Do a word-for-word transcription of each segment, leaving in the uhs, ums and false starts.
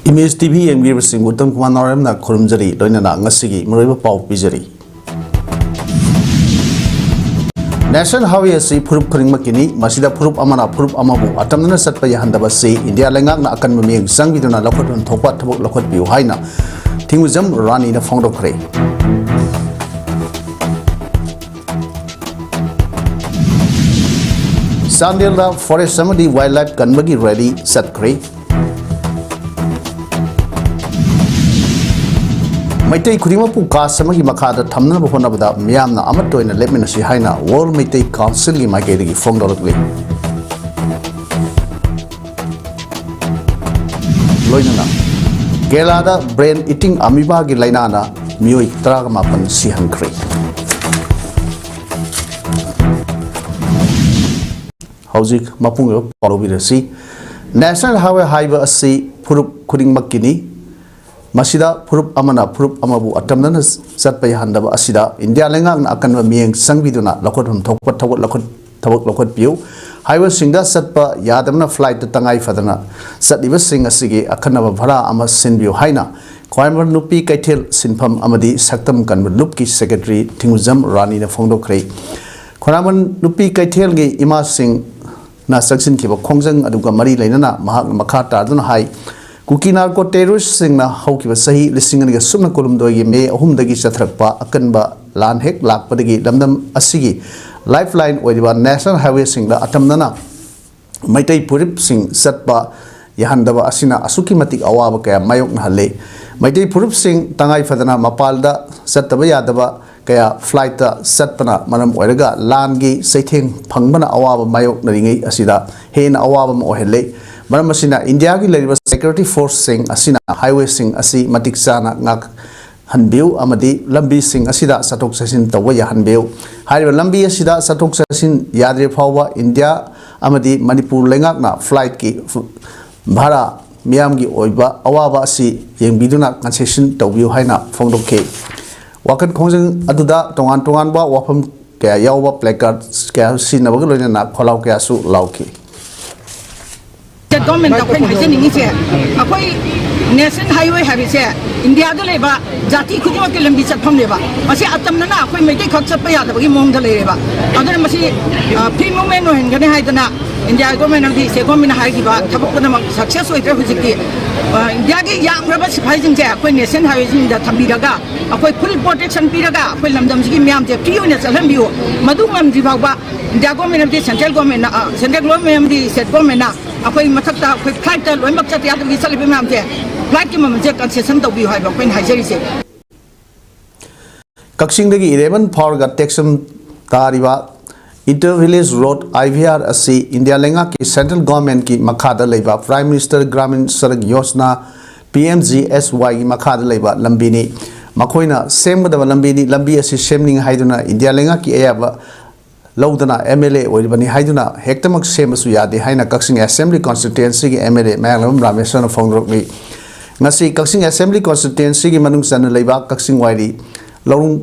Image TV ꯌꯦꯡꯕꯤꯔꯤꯕꯁꯤꯡꯕꯨ Uttam Kumar ꯅꯥꯎꯔꯦꯝꯅ ꯈꯨꯔꯨꯝꯖꯔꯤ, ꯂꯣꯏꯅꯅ ꯉꯁꯤꯒꯤ ꯃꯔꯨꯑꯣꯏꯕ ꯄꯥꯎ ꯄꯤꯖꯔꯤ꯫ ꯅꯦꯁꯅꯦꯜ ꯍꯥꯏꯋꯦ ꯑꯁꯤ ꯐꯨꯔꯨꯞ ꯈꯨꯗꯤꯡꯃꯛꯀꯤꯅꯤ, ꯃꯁꯤꯗ ꯐꯨꯔꯨꯞ ꯑꯃꯅ ꯐꯨꯔꯨꯞ ꯑꯃꯕꯨ ꯑꯇꯝꯅꯅ ꯆꯠꯄ ꯌꯥꯍꯟꯗꯕ ꯑꯁꯤ ꯏꯟꯗꯤꯌꯥ ꯂꯩꯉꯥꯛꯅ ꯑꯀꯟꯕ ꯃꯤꯠꯌꯦꯡ ꯆꯪꯕꯤꯗꯨꯅ ꯂꯧꯈꯠꯐꯝ ꯊꯣꯛꯄ ꯊꯕꯛ ꯂꯧꯈꯠꯄꯤꯌꯨ ꯍꯥꯏꯅ ꯊꯤꯡꯉꯨꯖꯝ ꯔꯥꯅꯤꯅ ꯐꯣꯡꯗꯣꯛꯈ꯭ꯔꯦ꯫ ꯆꯥꯟꯗꯦꯜꯗ ꯐꯣꯔꯦꯁ ꯑꯃꯗꯤ ꯋꯥꯏꯜꯗ ꯂꯥꯏꯐ ꯀꯟꯕꯒꯤ ꯔꯦꯂꯤ ꯆꯠꯈ꯭ꯔꯦ꯫ ꯃꯩꯇꯩ ꯈꯨꯗꯤꯡꯃꯛꯄꯨ ꯀꯥꯁ ꯑꯃꯒꯤ ꯃꯈꯥꯗ ꯊꯝꯅꯕ ꯍꯣꯠꯅꯕꯗ ꯃꯤꯌꯥꯝꯅ ꯑꯃꯠꯇ ꯑꯣꯏꯅ ꯂꯦꯞꯃꯤꯟꯅꯁꯤ ꯍꯥꯏꯅ ꯋꯥꯔꯜ ꯃꯩꯇꯩ ꯀꯥꯎꯟꯁꯤꯜꯒꯤ ꯃꯥꯏꯀꯩꯗꯒꯤ ꯐꯣꯡꯗꯣꯔꯛꯂꯤ꯫ ꯂꯣꯏꯅꯅ ꯀꯦꯔꯂꯥꯗ ꯕ꯭ꯔꯦꯟ ꯏꯇꯤꯡ ꯑꯃꯤꯕꯥꯒꯤ ꯂꯥꯏꯅꯥꯅ ꯃꯤꯑꯣꯏ ꯇꯔꯥꯃꯥꯄꯟ ꯁꯤꯍꯟꯈ꯭ꯔꯦ꯫ ꯍꯧꯖꯤꯛ ꯃꯄꯨꯡ ꯑꯣꯏꯕ ꯄꯥꯎ ꯂꯧꯕꯤꯔꯁꯤ꯫ ꯅꯦꯁꯅꯦꯜ ꯍꯥꯏꯋꯦ ꯍꯥꯏꯕ ꯑꯁꯤ ꯐꯨꯔꯨꯞ ꯈꯨꯗꯤꯡꯃꯛꯀꯤꯅꯤ꯫ ꯃꯁꯤꯗ ꯐꯨꯔꯨꯞ ꯑꯃꯅ ꯐꯨꯔꯨꯞ ꯑꯃꯕꯨ ꯑꯇꯝꯅꯅ ꯆꯠꯄ ꯌꯥꯍꯟꯗꯕ ꯑꯁꯤꯗ ꯏꯟꯗꯤꯌꯥ ꯂꯩꯉꯥꯛꯅ ꯑꯀꯟꯕ ꯃꯤꯠꯌꯦꯡ ꯆꯪꯕꯤꯗꯨꯅ ꯂꯧꯈꯠꯐꯝ ꯊꯣꯛꯄ ꯊꯕꯛ ꯂꯧꯈꯠ-, ꯊꯕꯛ ꯂꯧꯈꯠꯄꯤꯌꯨ꯫ ꯍꯥꯏꯋꯦꯁꯤꯡꯗ ꯆꯠꯄ ꯌꯥꯗꯕꯅ ꯐ꯭ꯂꯥꯏꯠꯇ ꯇꯉꯥꯏ ꯐꯗꯅ ꯆꯠꯂꯤꯕꯁꯤꯡ ꯑꯁꯤꯒꯤ ꯑꯈꯟꯅꯕ ꯚꯔꯥ ꯑꯃ ꯁꯤꯟꯕꯤꯌꯨ ꯍꯥꯏꯅ ꯈ꯭ꯋꯥꯏꯔꯝꯕꯟ ꯅꯨꯄꯤ ꯀꯩꯊꯦꯜ ꯁꯤꯟꯐꯝ ꯑꯃꯗꯤ ꯁꯛꯇꯝ ꯀꯟꯕ ꯂꯨꯞꯀꯤ ꯁꯦꯀ꯭ꯔꯦꯇꯔꯤ ꯊꯤꯡꯉꯨꯖꯝ ꯔꯥꯅꯤꯅ ꯐꯣꯡꯗꯣꯛꯈ꯭ꯔꯦ꯫ ꯈ꯭ꯋꯥꯏꯔꯝꯕꯟ ꯅꯨꯄꯤ ꯀꯩꯊꯦꯜꯒꯤ ꯏꯃꯥꯁꯤꯡꯅ ꯆꯪꯁꯤꯟꯈꯤꯕ ꯈꯣꯡꯖꯪ ꯑꯗꯨꯒ ꯃꯔꯤ ꯂꯩꯅꯅ ꯃꯍꯥꯛꯅ ꯃꯈꯥ ꯇꯥꯗꯨꯅ ꯍꯥꯏ, ꯀꯨꯀꯤ ꯅꯥꯔꯀꯣ ꯇꯦꯔꯣꯔꯤꯁꯁꯤꯡꯅ ꯍꯧꯈꯤꯕ ꯆꯍꯤ ꯂꯤꯁꯤꯡ ꯑꯅꯤꯒ ꯁꯨꯞꯅ ꯀꯨꯟꯍꯨꯝꯗꯣꯏꯒꯤ ꯃꯦ ꯑꯍꯨꯝꯗꯒꯤ ꯆꯠꯊꯔꯛꯄ ꯑꯀꯟꯕ ꯂꯥꯟ ꯍꯦꯛ ꯂꯥꯛꯄꯗꯒꯤ ꯂꯝꯗꯝ ꯑꯁꯤꯒꯤ ꯂꯥꯏꯐ ꯂꯥꯏꯟ ꯑꯣꯏꯔꯤꯕ ꯅꯦꯁꯅꯦꯜ ꯍꯥꯏꯋꯦꯁꯤꯡꯗ ꯑꯇꯝꯅꯅ ꯃꯩꯇꯩ ꯐꯨꯔꯨꯞꯁꯤꯡ ꯆꯠꯄ ꯌꯥꯍꯟꯗꯕ ꯑꯁꯤꯅ ꯑꯁꯨꯛꯀꯤ ꯃꯇꯤꯛ ꯑꯋꯥꯕ ꯀꯌꯥ ꯃꯥꯌꯣꯛꯅꯍꯜꯂꯤ꯫ ꯃꯩꯇꯩ ꯐꯨꯔꯨꯞꯁꯤꯡ ꯇꯉꯥꯏ ꯐꯗꯅ ꯃꯄꯥꯟꯗ ꯆꯠꯇꯕ ꯌꯥꯗꯕ ꯀꯌꯥ ꯐ꯭ꯂꯥꯏꯠꯇ ꯆꯠꯄꯅ ꯃꯔꯝ ꯑꯣꯏꯔꯒ ꯂꯥꯟꯒꯤ ꯆꯩꯊꯦꯡ ꯐꯪꯕꯅ ꯑꯋꯥꯕ ꯃꯥꯌꯣꯛꯅꯔꯤꯉꯩ ꯑꯁꯤꯗ ꯍꯦꯟꯅ ꯑꯋꯥꯕ ꯑꯃ ꯑꯣꯏꯍꯜꯂꯤ꯫ ꯃꯔꯝ ꯑꯁꯤꯅ ꯏꯟꯗꯤꯌꯥꯒꯤ ꯂꯩꯔꯤꯕ ꯁꯦꯀ꯭ꯌꯨꯔꯤꯇꯤ ꯐꯣꯔꯁꯁꯤꯡ ꯑꯁꯤꯅ ꯍꯥꯏꯋꯦꯁꯤꯡ ꯑꯁꯤ ꯃꯇꯤꯛ ꯆꯥꯅ ꯉꯥꯛ ꯍꯟꯕꯤꯌꯨ ꯑꯃꯗꯤ ꯂꯝꯕꯤꯁꯤꯡ ꯑꯁꯤꯗ ꯆꯠꯊꯣꯛ ꯆꯠꯁꯤꯟ ꯇꯧꯕ ꯌꯥꯍꯟꯕꯤꯌꯨ꯫ ꯍꯥꯏꯔꯤꯕ ꯂꯝꯕꯤ ꯑꯁꯤꯗ ꯆꯠꯊꯣꯛ ꯆꯠꯁꯤꯟ ꯌꯥꯗ꯭ꯔꯤꯕ ꯐꯥꯎꯕ ꯏꯟꯗꯤꯌꯥ ꯑꯃꯗꯤ ꯃꯅꯤꯄꯨꯔ ꯂꯩꯉꯥꯛꯅ ꯐ꯭ꯂꯥꯏꯠꯀꯤ ꯐꯨ-, ꯚꯥꯔꯥ ꯃꯤꯌꯥꯝꯒꯤ ꯑꯣꯏꯕ ꯑꯋꯥꯕ ꯑꯁꯤ ꯌꯦꯡꯕꯤꯗꯨꯅ ꯀꯟꯁꯦꯁꯟ ꯇꯧꯕꯤꯌꯨ ꯍꯥꯏꯅ ꯐꯣꯡꯗꯣꯛꯈꯤ꯫ ꯋꯥꯀꯠ ꯈꯣꯡꯖꯪ ꯑꯗꯨꯗ ꯇꯣꯉꯥꯟ ꯇꯣꯉꯥꯟꯕ ꯋꯥꯐꯝ ꯀꯌꯥ ꯌꯥꯎꯕ ꯄ꯭ꯂꯦꯀꯥꯔꯗ ꯀꯌꯥ ꯁꯤꯖꯤꯟꯅꯕꯒ ꯂꯣꯏꯅꯅ ꯈꯣꯜꯂꯥꯎ ꯀꯌꯥꯁꯨ ꯂꯥꯎꯈꯤ꯫ ꯁ꯭ꯇꯦꯠ ꯒꯚꯔꯟꯃꯦꯟꯠꯇ ꯑꯩꯈꯣꯏꯅ ꯍꯥꯏꯖꯅꯤꯡꯉꯤꯁꯦ, ꯑꯩꯈꯣꯏ ꯅꯦꯁꯅꯦꯜ ꯍꯥꯏꯋꯦ ꯍꯥꯏꯕꯁꯦ ꯏꯟꯗꯤꯌꯥꯗ ꯂꯩꯕ ꯖꯥꯇꯤ ꯈꯨꯗꯤꯡꯃꯛꯀꯤ ꯂꯝꯕꯤ ꯆꯠꯐꯝꯅꯦꯕ꯫ ꯃꯁꯤ ꯑꯇꯝꯅꯅ ꯑꯩꯈꯣꯏ ꯃꯩꯇꯩ ꯈꯛ ꯆꯠꯄ ꯌꯥꯗꯕꯒꯤ ꯃꯑꯣꯡꯗ ꯂꯩꯔꯦꯕ꯫ ꯑꯗꯨꯅ ꯃꯁꯤ ꯐ꯭ꯔꯤ ꯃꯨꯚꯃꯦꯟ ꯑꯣꯏꯍꯟꯒꯅꯤ ꯍꯥꯏꯗꯅ ꯏꯟꯗꯤꯌꯥ ꯒꯣꯔꯃꯦꯟ ꯑꯃꯗꯤ ꯁ꯭ꯇꯦꯠ ꯒꯣꯔꯃꯦꯟꯅ ꯍꯥꯏꯈꯤꯕ ꯊꯕꯛ ꯄꯨꯝꯅꯃꯛ ꯁꯛꯁꯦꯁ ꯑꯣꯏꯗ꯭ꯔꯦ꯫ ꯍꯧꯖꯤꯛꯇꯤ ꯏꯟꯗꯤꯌꯥꯒꯤ ꯌꯥꯝꯈ꯭ꯔꯕ ꯁꯤꯐꯥꯏꯁꯤꯡꯁꯦ ꯑꯩꯈꯣꯏ ꯅꯦꯁꯅꯦꯜ ꯍꯥꯏꯋꯦꯁꯤꯡꯗ ꯊꯝꯕꯤꯔꯒ ꯑꯩꯈꯣꯏ ꯐꯨꯜ ꯄ꯭ꯔꯣꯇꯦꯛꯁꯟ ꯄꯤꯔꯒ ꯑꯩꯈꯣꯏ ꯂꯝꯗꯝꯁꯤꯒꯤ ꯃꯤꯌꯥꯝꯁꯦ ꯐ꯭ꯔꯤ ꯑꯣꯏꯅ ꯆꯠꯍꯟꯕꯤꯌꯨ꯫ ꯃꯗꯨ ꯉꯝꯗ꯭ꯔꯤ ꯐꯥꯎꯕ ꯏꯟꯗꯤꯌꯥ ꯒꯣꯔꯃꯦꯟ ꯑꯃꯗꯤ ꯁꯦꯟꯇ꯭ꯔꯦꯜ ꯒꯣꯔꯃꯦꯟꯅ ꯁꯦꯟꯇ꯭ꯔꯦꯜ ꯒꯣꯔꯃꯦꯟ ꯑꯃꯗꯤ ꯁ꯭ꯇꯦꯠ ꯒꯣꯔꯃꯦꯟꯅ ꯑꯩꯈꯣꯏ ꯃꯊꯛꯇ ꯑꯩꯈꯣꯏ ꯐ꯭ꯂꯥꯏꯠꯇ ꯂꯣꯏꯅꯃꯛ ꯆꯠꯄ ꯌꯥꯗꯕꯒꯤ ꯆꯠꯂꯤꯕ ꯃꯌꯥꯝꯁꯦ ꯐ꯭ꯂꯥꯏꯠꯀꯤ ꯃꯃꯜꯁꯦ ꯀꯟꯁꯦꯁꯟ ꯇꯧꯕꯤꯌꯨ ꯍꯥꯏꯕ ꯑꯩꯈꯣꯏꯅ ꯍꯥꯏꯖꯔꯤꯁꯦ꯫ ꯀꯛꯆꯤꯡꯗꯒꯤ ꯏꯔꯦꯕꯟ ꯐꯥꯎꯔꯒ ꯇꯦꯛꯁꯝ ꯇꯥꯔꯤꯕ ꯏꯟꯇꯔ ꯚꯤꯂꯦꯖ ꯔꯣꯗ, IVR, ꯑꯁꯤ ꯏꯟꯗꯤꯌꯥ ꯂꯩꯉꯥꯛꯀꯤ ꯁꯦꯟꯇ꯭ꯔꯦꯜ ꯒꯣꯔꯃꯦꯟꯠꯀꯤ ꯃꯈꯥꯗ ꯂꯩꯕ ꯄ꯭ꯔꯥꯏꯝ ꯃꯤꯅꯤꯁꯇꯔ ꯒ꯭ꯔꯥꯃꯤꯟ ꯁꯔꯛ ꯌꯣꯖꯅꯥ, PMGSYꯒꯤ ꯃꯈꯥꯗ ꯂꯩꯕ ꯂꯝꯕꯤꯅꯤ꯫ ꯃꯈꯣꯏꯅ ꯁꯦꯝꯒꯗꯕ ꯂꯝꯕꯤꯅꯤ꯫ ꯂꯝꯕꯤ ꯑꯁꯤ ꯁꯦꯝꯅꯤꯡ ꯍꯥꯏꯗꯨꯅ ꯏꯟꯗꯤꯌꯥ ꯂꯩꯉꯥꯛꯀꯤ ꯑꯌꯥꯕ ꯂꯧꯗꯅ MLA ꯑꯣꯏꯔꯤꯕꯅꯤ ꯍꯥꯏꯗꯨꯅ ꯍꯦꯛꯇꯃꯛ ꯁꯦꯝꯕꯁꯨ ꯌꯥꯗꯦ ꯍꯥꯏꯅ ꯀꯛꯆꯤꯡ ꯑꯦꯁꯦꯝꯕ꯭ꯂꯤ ꯀꯣꯟꯁꯇꯤꯇ꯭ꯋꯦꯟꯁꯤꯒꯤ MLA ꯃꯌꯥꯡꯂꯝꯕꯝ ꯔꯥꯃꯦꯁ꯭ꯋꯔꯅ ꯐꯣꯡꯗꯣꯔꯛꯂꯤ꯫ ꯉꯁꯤ ꯀꯛꯆꯤꯡ ꯑꯦꯁꯦꯝꯕ꯭ꯂꯤ ꯀꯣꯟꯁꯇꯤꯇ꯭ꯋꯦꯟꯁꯤꯒꯤ ꯃꯅꯨꯡ ꯆꯟꯅ ꯂꯩꯕ ꯀꯛꯆꯤꯡ ꯋꯥꯏꯔꯤ ꯂꯧꯔꯨꯡ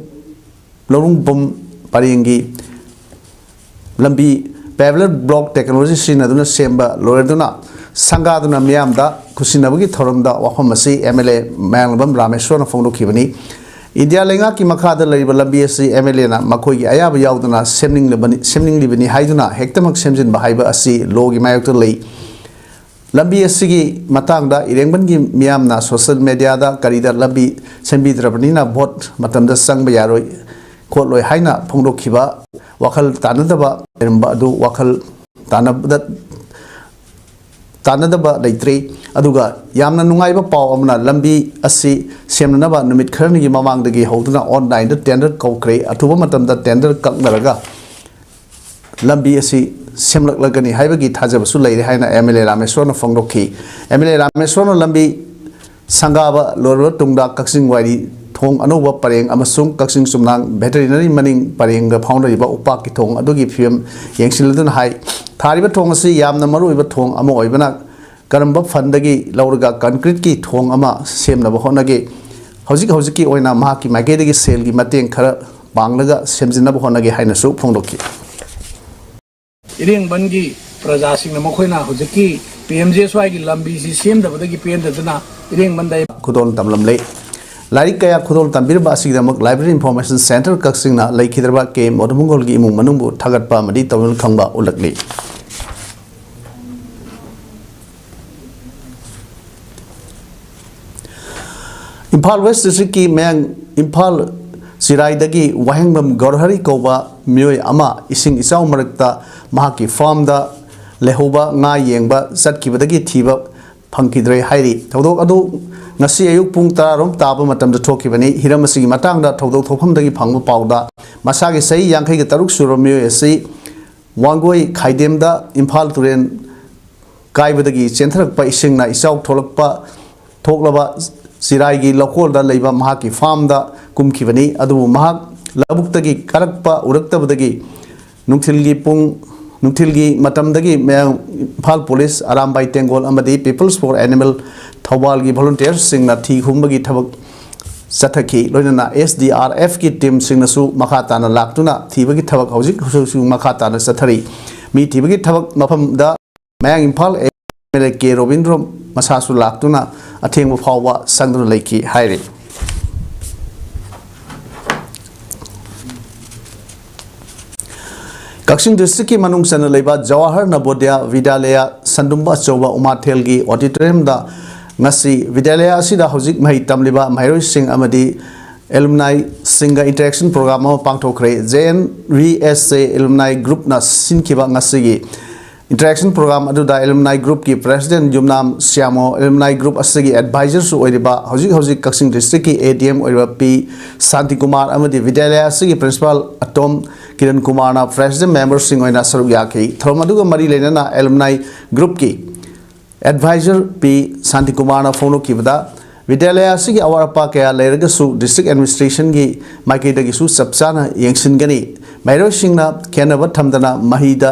ꯂꯧꯔꯨꯡꯕꯨꯝ ꯄꯔꯦꯡꯒꯤ ꯂꯝꯕꯤ ꯄꯦꯚꯔ ꯕ꯭ꯂꯣꯛ ꯇꯦꯛꯅꯣꯂꯣꯖꯤ ꯁꯤꯖꯤꯟꯅꯗꯨꯅ ꯁꯦꯝꯕ ꯂꯣꯏꯔꯗꯨꯅ ꯁꯪꯒꯥꯗꯨꯅ ꯃꯤꯌꯥꯝꯗ ꯈꯨꯠꯁꯤꯟꯅꯕꯒꯤ ꯊꯧꯔꯝꯗ ꯋꯥꯐꯝ ꯑꯁꯤ MLA ꯃꯌꯥꯡꯂꯝꯕꯝ ꯔꯥꯃꯦꯁ꯭ꯋꯔꯅ ꯐꯣꯡꯗꯣꯛꯈꯤꯕꯅꯤ꯫ ꯏꯟꯗꯤꯌꯥ ꯂꯩꯉꯥꯛꯀꯤ ꯃꯈꯥꯗ ꯂꯩꯔꯤꯕ ꯂꯝꯕꯤ ꯑꯁꯤ MLAꯅ ꯃꯈꯣꯏꯒꯤ ꯑꯌꯥꯕ ꯌꯥꯎꯗꯅ ꯁꯦꯝꯅꯤꯡꯂꯕꯅꯤ ꯁꯦꯝꯅꯤꯡꯂꯤꯕꯅꯤ ꯍꯥꯏꯗꯨꯅ ꯍꯦꯛꯇꯃꯛ ꯁꯦꯝꯖꯤꯟꯕ ꯍꯥꯏꯕ ꯑꯁꯤ ꯂꯣꯒꯤ ꯃꯥꯌꯣꯛꯇ ꯂꯩ꯫ ꯂꯝꯕꯤ ꯑꯁꯤꯒꯤ ꯃꯇꯥꯡꯗ ꯏꯔꯦꯡꯕꯟꯒꯤ ꯃꯤꯌꯥꯝꯅ ꯁꯣꯁꯤꯌꯦꯜ ꯃꯦꯗꯤꯌꯥꯗ ꯀꯔꯤꯗ ꯂꯝꯕꯤ ꯁꯦꯝꯕꯤꯗ꯭ꯔꯕꯅꯤꯅ ꯚꯣꯠ ꯃꯇꯝꯗ ꯆꯪꯕ ꯌꯥꯔꯣꯏ ꯈꯣꯠꯂꯣꯏ ꯍꯥꯏꯅ ꯐꯣꯡꯗꯣꯛꯈꯤꯕ ꯋꯥꯈꯜ ꯇꯥꯅꯗꯕ ꯂꯩꯔꯝꯕ ꯑꯗꯨ ꯋꯥꯈꯜ ꯇꯥꯅꯕꯗ ꯇꯥꯅꯗꯕ ꯂꯩꯇ꯭ꯔꯤ꯫ ꯑꯗꯨꯒ ꯌꯥꯝꯅ ꯅꯨꯡꯉꯥꯏꯕ ꯄꯥꯎ ꯑꯃꯅ ꯂꯝꯕꯤ ꯑꯁꯤ ꯁꯦꯝꯅꯅꯕ ꯅꯨꯃꯤꯠ ꯈꯔꯅꯤꯒꯤ ꯃꯃꯥꯡꯗꯒꯤ ꯍꯧꯗꯨꯅ ꯑꯣꯟꯂꯥꯏꯟꯗ ꯇꯦꯟꯗꯔ ꯀꯧꯈ꯭ꯔꯦ꯫ ꯑꯊꯨꯕ ꯃꯇꯝꯗ ꯇꯦꯟꯗꯔ ꯀꯛꯅꯔꯒ ꯂꯝꯕꯤ ꯑꯁꯤ ꯁꯦꯝꯂꯛꯂꯒꯅꯤ ꯍꯥꯏꯕꯒꯤ ꯊꯥꯖꯕꯁꯨ ꯂꯩꯔꯦ ꯍꯥꯏꯅ MLA ꯔꯥꯃꯦꯁ꯭ꯋꯔꯅ ꯐꯣꯡꯗꯣꯛꯈꯤ꯫ MLA ꯔꯥꯃꯦꯁ꯭ꯋꯔꯅ ꯂꯝꯕꯤ ꯁꯪꯒꯥꯕ ꯂꯣꯏꯔꯕ ꯇꯨꯡꯗ ꯀꯛꯆꯤꯡ ꯋꯥꯏꯔꯤ ꯊꯣꯡ ꯑꯅꯧꯕ ꯄꯔꯦꯡ ꯑꯃꯁꯨꯡ ꯀꯛꯆꯤꯡ ꯆꯨꯝꯅꯥꯡ ꯚꯦꯇꯔꯤꯅꯔꯤ ꯃꯅꯤꯡ ꯄꯔꯦꯡꯒ ꯐꯥꯎꯅꯔꯤꯕ ꯎꯄꯥꯛꯀꯤ ꯊꯣꯡ ꯑꯗꯨꯒꯤ ꯐꯤꯕꯝ ꯌꯦꯡꯁꯤꯜꯂꯗꯨꯅ ꯍꯥꯏ꯫ ꯊꯥꯔꯤꯕ ꯊꯣꯡ ꯑꯁꯤ ꯌꯥꯝꯅ ꯃꯔꯨꯑꯣꯏꯕ ꯊꯣꯡ ꯑꯃ ꯑꯣꯏꯕꯅ ꯀꯔꯝꯕ ꯐꯟꯗꯒꯤ ꯂꯧꯔꯒ ꯀꯟꯀ꯭ꯔꯤꯠꯀꯤ ꯊꯣꯡ ꯑꯃ ꯁꯦꯝꯅꯕ ꯍꯣꯠꯅꯒꯦ? ꯍꯧꯖꯤꯛ ꯍꯧꯖꯤꯛꯀꯤ ꯑꯣꯏꯅ ꯃꯍꯥꯛꯀꯤ ꯃꯥꯏꯀꯩꯗꯒꯤ ꯁꯦꯜꯒꯤ ꯃꯇꯦꯡ ꯈꯔ ꯄꯥꯡꯂꯒ ꯁꯦꯝꯖꯤꯟꯅꯕ ꯍꯣꯠꯅꯒꯦ ꯍꯥꯏꯅꯁꯨ ꯐꯣꯡꯗꯣꯛꯈꯤ꯫ ꯏꯔꯦꯡꯕꯟꯒꯤ ꯄ꯭ꯔꯖꯥꯁꯤꯡꯅ ꯃꯈꯣꯏꯅ ꯍꯧꯖꯤꯛꯀꯤ ꯄꯤ ꯑꯦꯝ ꯖꯤ ꯑꯦꯁ ꯋꯥꯏꯒꯤ ꯂꯝꯕꯤꯁꯤ ꯁꯦꯝꯗꯕꯗꯒꯤ ꯄꯦꯟꯗꯗꯅ ꯏꯔꯦꯡꯕꯟꯗ ꯈꯨꯗꯣꯜ ꯇꯝꯂꯝꯂꯦ꯫ ꯂꯥꯏꯔꯤꯛ ꯀꯌꯥ ꯈꯨꯗꯣꯜ ꯇꯝꯕꯤꯔꯝꯕ ꯑꯁꯤꯒꯤꯗꯃꯛ Library Information Centre ꯀꯛꯆꯤꯡꯅ ꯂꯩꯈꯤꯗ꯭ꯔꯕ ꯀꯦ ꯃꯣꯗꯃꯨꯡꯒꯣꯜꯒꯤ ꯏꯃꯨꯡ ꯃꯅꯨꯡꯕꯨ ꯊꯥꯒꯠꯄ ꯑꯃꯗꯤ ꯇꯧꯖꯅ ꯈꯪꯕ ꯎꯠꯂꯛꯂꯤ꯫ ꯏꯝꯐꯥꯜ West District ꯀꯤ ꯃꯌꯥꯡ ꯏꯝꯐꯥꯜ ꯆꯤꯔꯥꯏꯗꯒꯤ ꯋꯥꯍꯦꯡꯕꯝ ꯒꯧꯔꯍꯔꯤ ꯀꯧꯕ ꯃꯤꯑꯣꯏ ꯑꯃ ꯏꯁꯤꯡ ꯏꯆꯥꯎ ꯃꯔꯛꯇ ꯃꯍꯥꯛꯀꯤ farm ꯗ ꯂꯩꯍꯧꯕ ꯉꯥ ꯌꯦꯡꯕ ꯆꯠꯈꯤꯕꯗꯒꯤ ꯊꯤꯕ ꯐꯪꯈꯤꯗ꯭ꯔꯦ ꯍꯥꯏꯔꯤ꯫ ꯊꯧꯗꯣꯛ ꯑꯗꯨ ꯉꯁꯤ ꯑꯌꯨꯛ ꯄꯨꯡ ꯇꯔꯥ ꯔꯣꯝ ꯇꯥꯕ ꯃꯇꯝꯗ ꯊꯣꯛꯈꯤꯕꯅꯤ꯫ ꯍꯤꯔꯝ ꯑꯁꯤꯒꯤ ꯃꯇꯥꯡꯗ ꯊꯧꯗꯣꯛ ꯊꯣꯛꯐꯝꯗꯒꯤ ꯐꯪꯕ ꯄꯥꯎꯗ, ꯃꯁꯥꯒꯤ ꯆꯍꯤ ꯌꯥꯡꯈꯩꯒ ꯇꯔꯨꯛ ꯁꯨꯔꯕ ꯃꯤꯑꯣꯏ ꯑꯁꯤ ꯋꯥꯡꯒꯣꯏ ꯈꯥꯏꯗꯦꯝꯗ ꯏꯝꯐꯥꯜ ꯇꯨꯔꯦꯜ ꯀꯥꯏꯕꯗꯒꯤ ꯆꯦꯟꯊꯔꯛꯄ ꯏꯁꯤꯡꯅ ꯏꯆꯥꯎ ꯊꯣꯛꯂꯛꯄ, ꯊꯣꯛꯂꯕ ꯆꯤꯔꯥꯏꯒꯤ ꯂꯧꯀꯣꯜꯗ ꯂꯩꯕ ꯃꯍꯥꯛꯀꯤ farm ꯗ ꯀꯨꯝꯈꯤꯕꯅꯤ꯫ ꯑꯗꯨꯕꯨ ꯃꯍꯥꯛ ꯂꯧꯕꯨꯛꯇꯒꯤ ꯀꯥꯔꯛꯄ ꯎꯔꯛꯇꯕꯗꯒꯤ ꯅꯨꯡꯊꯤꯜꯒꯤ ꯄꯨꯡ, ꯅꯨꯡꯊꯤꯜꯒꯤ ꯃꯇꯝꯗꯒꯤ ꯃꯌꯥꯡ ꯏꯝꯐꯥꯜ Police, ꯑꯔꯥꯝꯕꯥꯏ ꯇꯦꯡꯒꯣꯜ ꯑꯃꯗꯤ People's for Animal ꯊꯧꯕꯥꯜꯒꯤ volunteer ꯁꯤꯡꯅ ꯊꯤ ꯍꯨꯝꯕꯒꯤ ꯊꯕꯛ ꯆꯠꯊꯈꯤ꯫ ꯂꯣꯏꯅꯅ S D R F ꯀꯤ team ꯁꯤꯡꯅꯁꯨ ꯃꯈꯥ ꯇꯥꯅ ꯂꯥꯛꯇꯨꯅ ꯊꯤꯕꯒꯤ ꯊꯕꯛ ꯍꯧꯖꯤꯛ ꯍꯧꯖꯤꯛꯁꯨ ꯃꯈꯥ ꯇꯥꯅ ꯆꯠꯊꯔꯤ꯫ ꯃꯤ ꯊꯤꯕꯒꯤ ꯊꯕꯛ ꯃꯐꯝꯗ ꯃꯌꯥꯡ ꯏꯝꯐꯥꯜ M L A ꯀꯦ ꯔꯣꯕꯤꯟꯗ꯭ꯔꯣ ꯃꯁꯥꯁꯨ ꯂꯥꯛꯇꯨꯅ ꯑꯊꯦꯡꯕ ꯐꯥꯎꯕ ꯆꯪꯗꯨꯅ ꯂꯩꯈꯤ ꯍꯥꯏꯔꯤ꯫ ꯀꯛꯆꯤꯡ district ꯀꯤ ꯃꯅꯨꯡ ꯆꯟꯅ ꯂꯩꯕ ꯖꯋꯥꯍꯔ ꯅꯕꯣꯗꯌꯥ ꯕꯤꯗ꯭ꯌꯥꯂꯌꯥ ꯁꯟꯗꯨꯝꯕ ꯑꯆꯧꯕ ꯎꯃꯥꯊꯦꯜꯒꯤ auditorium ꯗ ꯉꯁꯤ ꯕꯤꯗ꯭ꯌꯥꯂꯌꯥ ꯑꯁꯤꯗ ꯍꯧꯖꯤꯛ ꯃꯍꯩ ꯇꯝꯂꯤꯕ ꯃꯍꯩꯔꯣꯏꯁꯤꯡ ꯑꯃꯗꯤ alumni ꯁꯤꯡꯒ interaction program ꯑꯃ ꯄꯥꯡꯊꯣꯛꯈ꯭ꯔꯦ꯫ J N V S A alumni group ꯅ ꯁꯤꯟꯈꯤꯕ ꯉꯁꯤꯒꯤ interaction program ꯑꯗꯨꯗ alumni group ꯀꯤ president ꯌꯨꯝꯅꯥꯝ ꯁ꯭ꯌꯥꯃꯣ, alumni group ꯑꯁꯤꯒꯤ advisor ꯁꯨ ꯑꯣꯏꯔꯤꯕ ꯍꯧꯖꯤꯛ ꯍꯧꯖꯤꯛ ꯀꯛꯆꯤꯡ district ꯀꯤ A D M ꯑꯣꯏꯔꯤꯕ ꯄꯤ ꯁꯥꯟꯇꯤꯀꯨꯃꯥꯔ ꯑꯃꯗꯤ ꯕꯤꯗ꯭ꯌꯥꯂꯌꯥ ꯑꯁꯤꯒꯤ principal ꯑꯇꯣꯝ ꯀꯤꯔꯟ ꯀꯨꯃꯥꯔꯅ president member ꯁꯤꯡ ꯑꯣꯏꯅ ꯁꯔꯨꯛ ꯌꯥꯈꯤ꯫ ꯊꯧꯔꯝ ꯑꯗꯨꯒ ꯃꯔꯤ ꯂꯩꯅꯅ alumni group ꯀꯤ advisor ꯄꯤ ꯁꯥꯟꯇꯤꯀꯨꯃꯥꯔꯅ ꯐꯣꯡꯗꯣꯛꯈꯤꯕꯗ, ꯕꯤꯗ꯭ꯌꯥꯂꯌꯥ ꯑꯁꯤꯒꯤ ꯑꯋꯥꯠ ꯑꯄꯥ ꯀꯌꯥ ꯂꯩꯔꯒꯁꯨ district administration ꯒꯤ ꯃꯥꯏꯀꯩꯗꯒꯤꯁꯨ ꯆꯞ ꯆꯥꯅ ꯌꯦꯡꯁꯤꯟꯒꯅꯤ꯫ ꯃꯍꯩꯔꯣꯏꯁꯤꯡꯅ ꯈꯦꯟꯅꯕ ꯊꯝꯗꯅ ꯃꯍꯩꯗ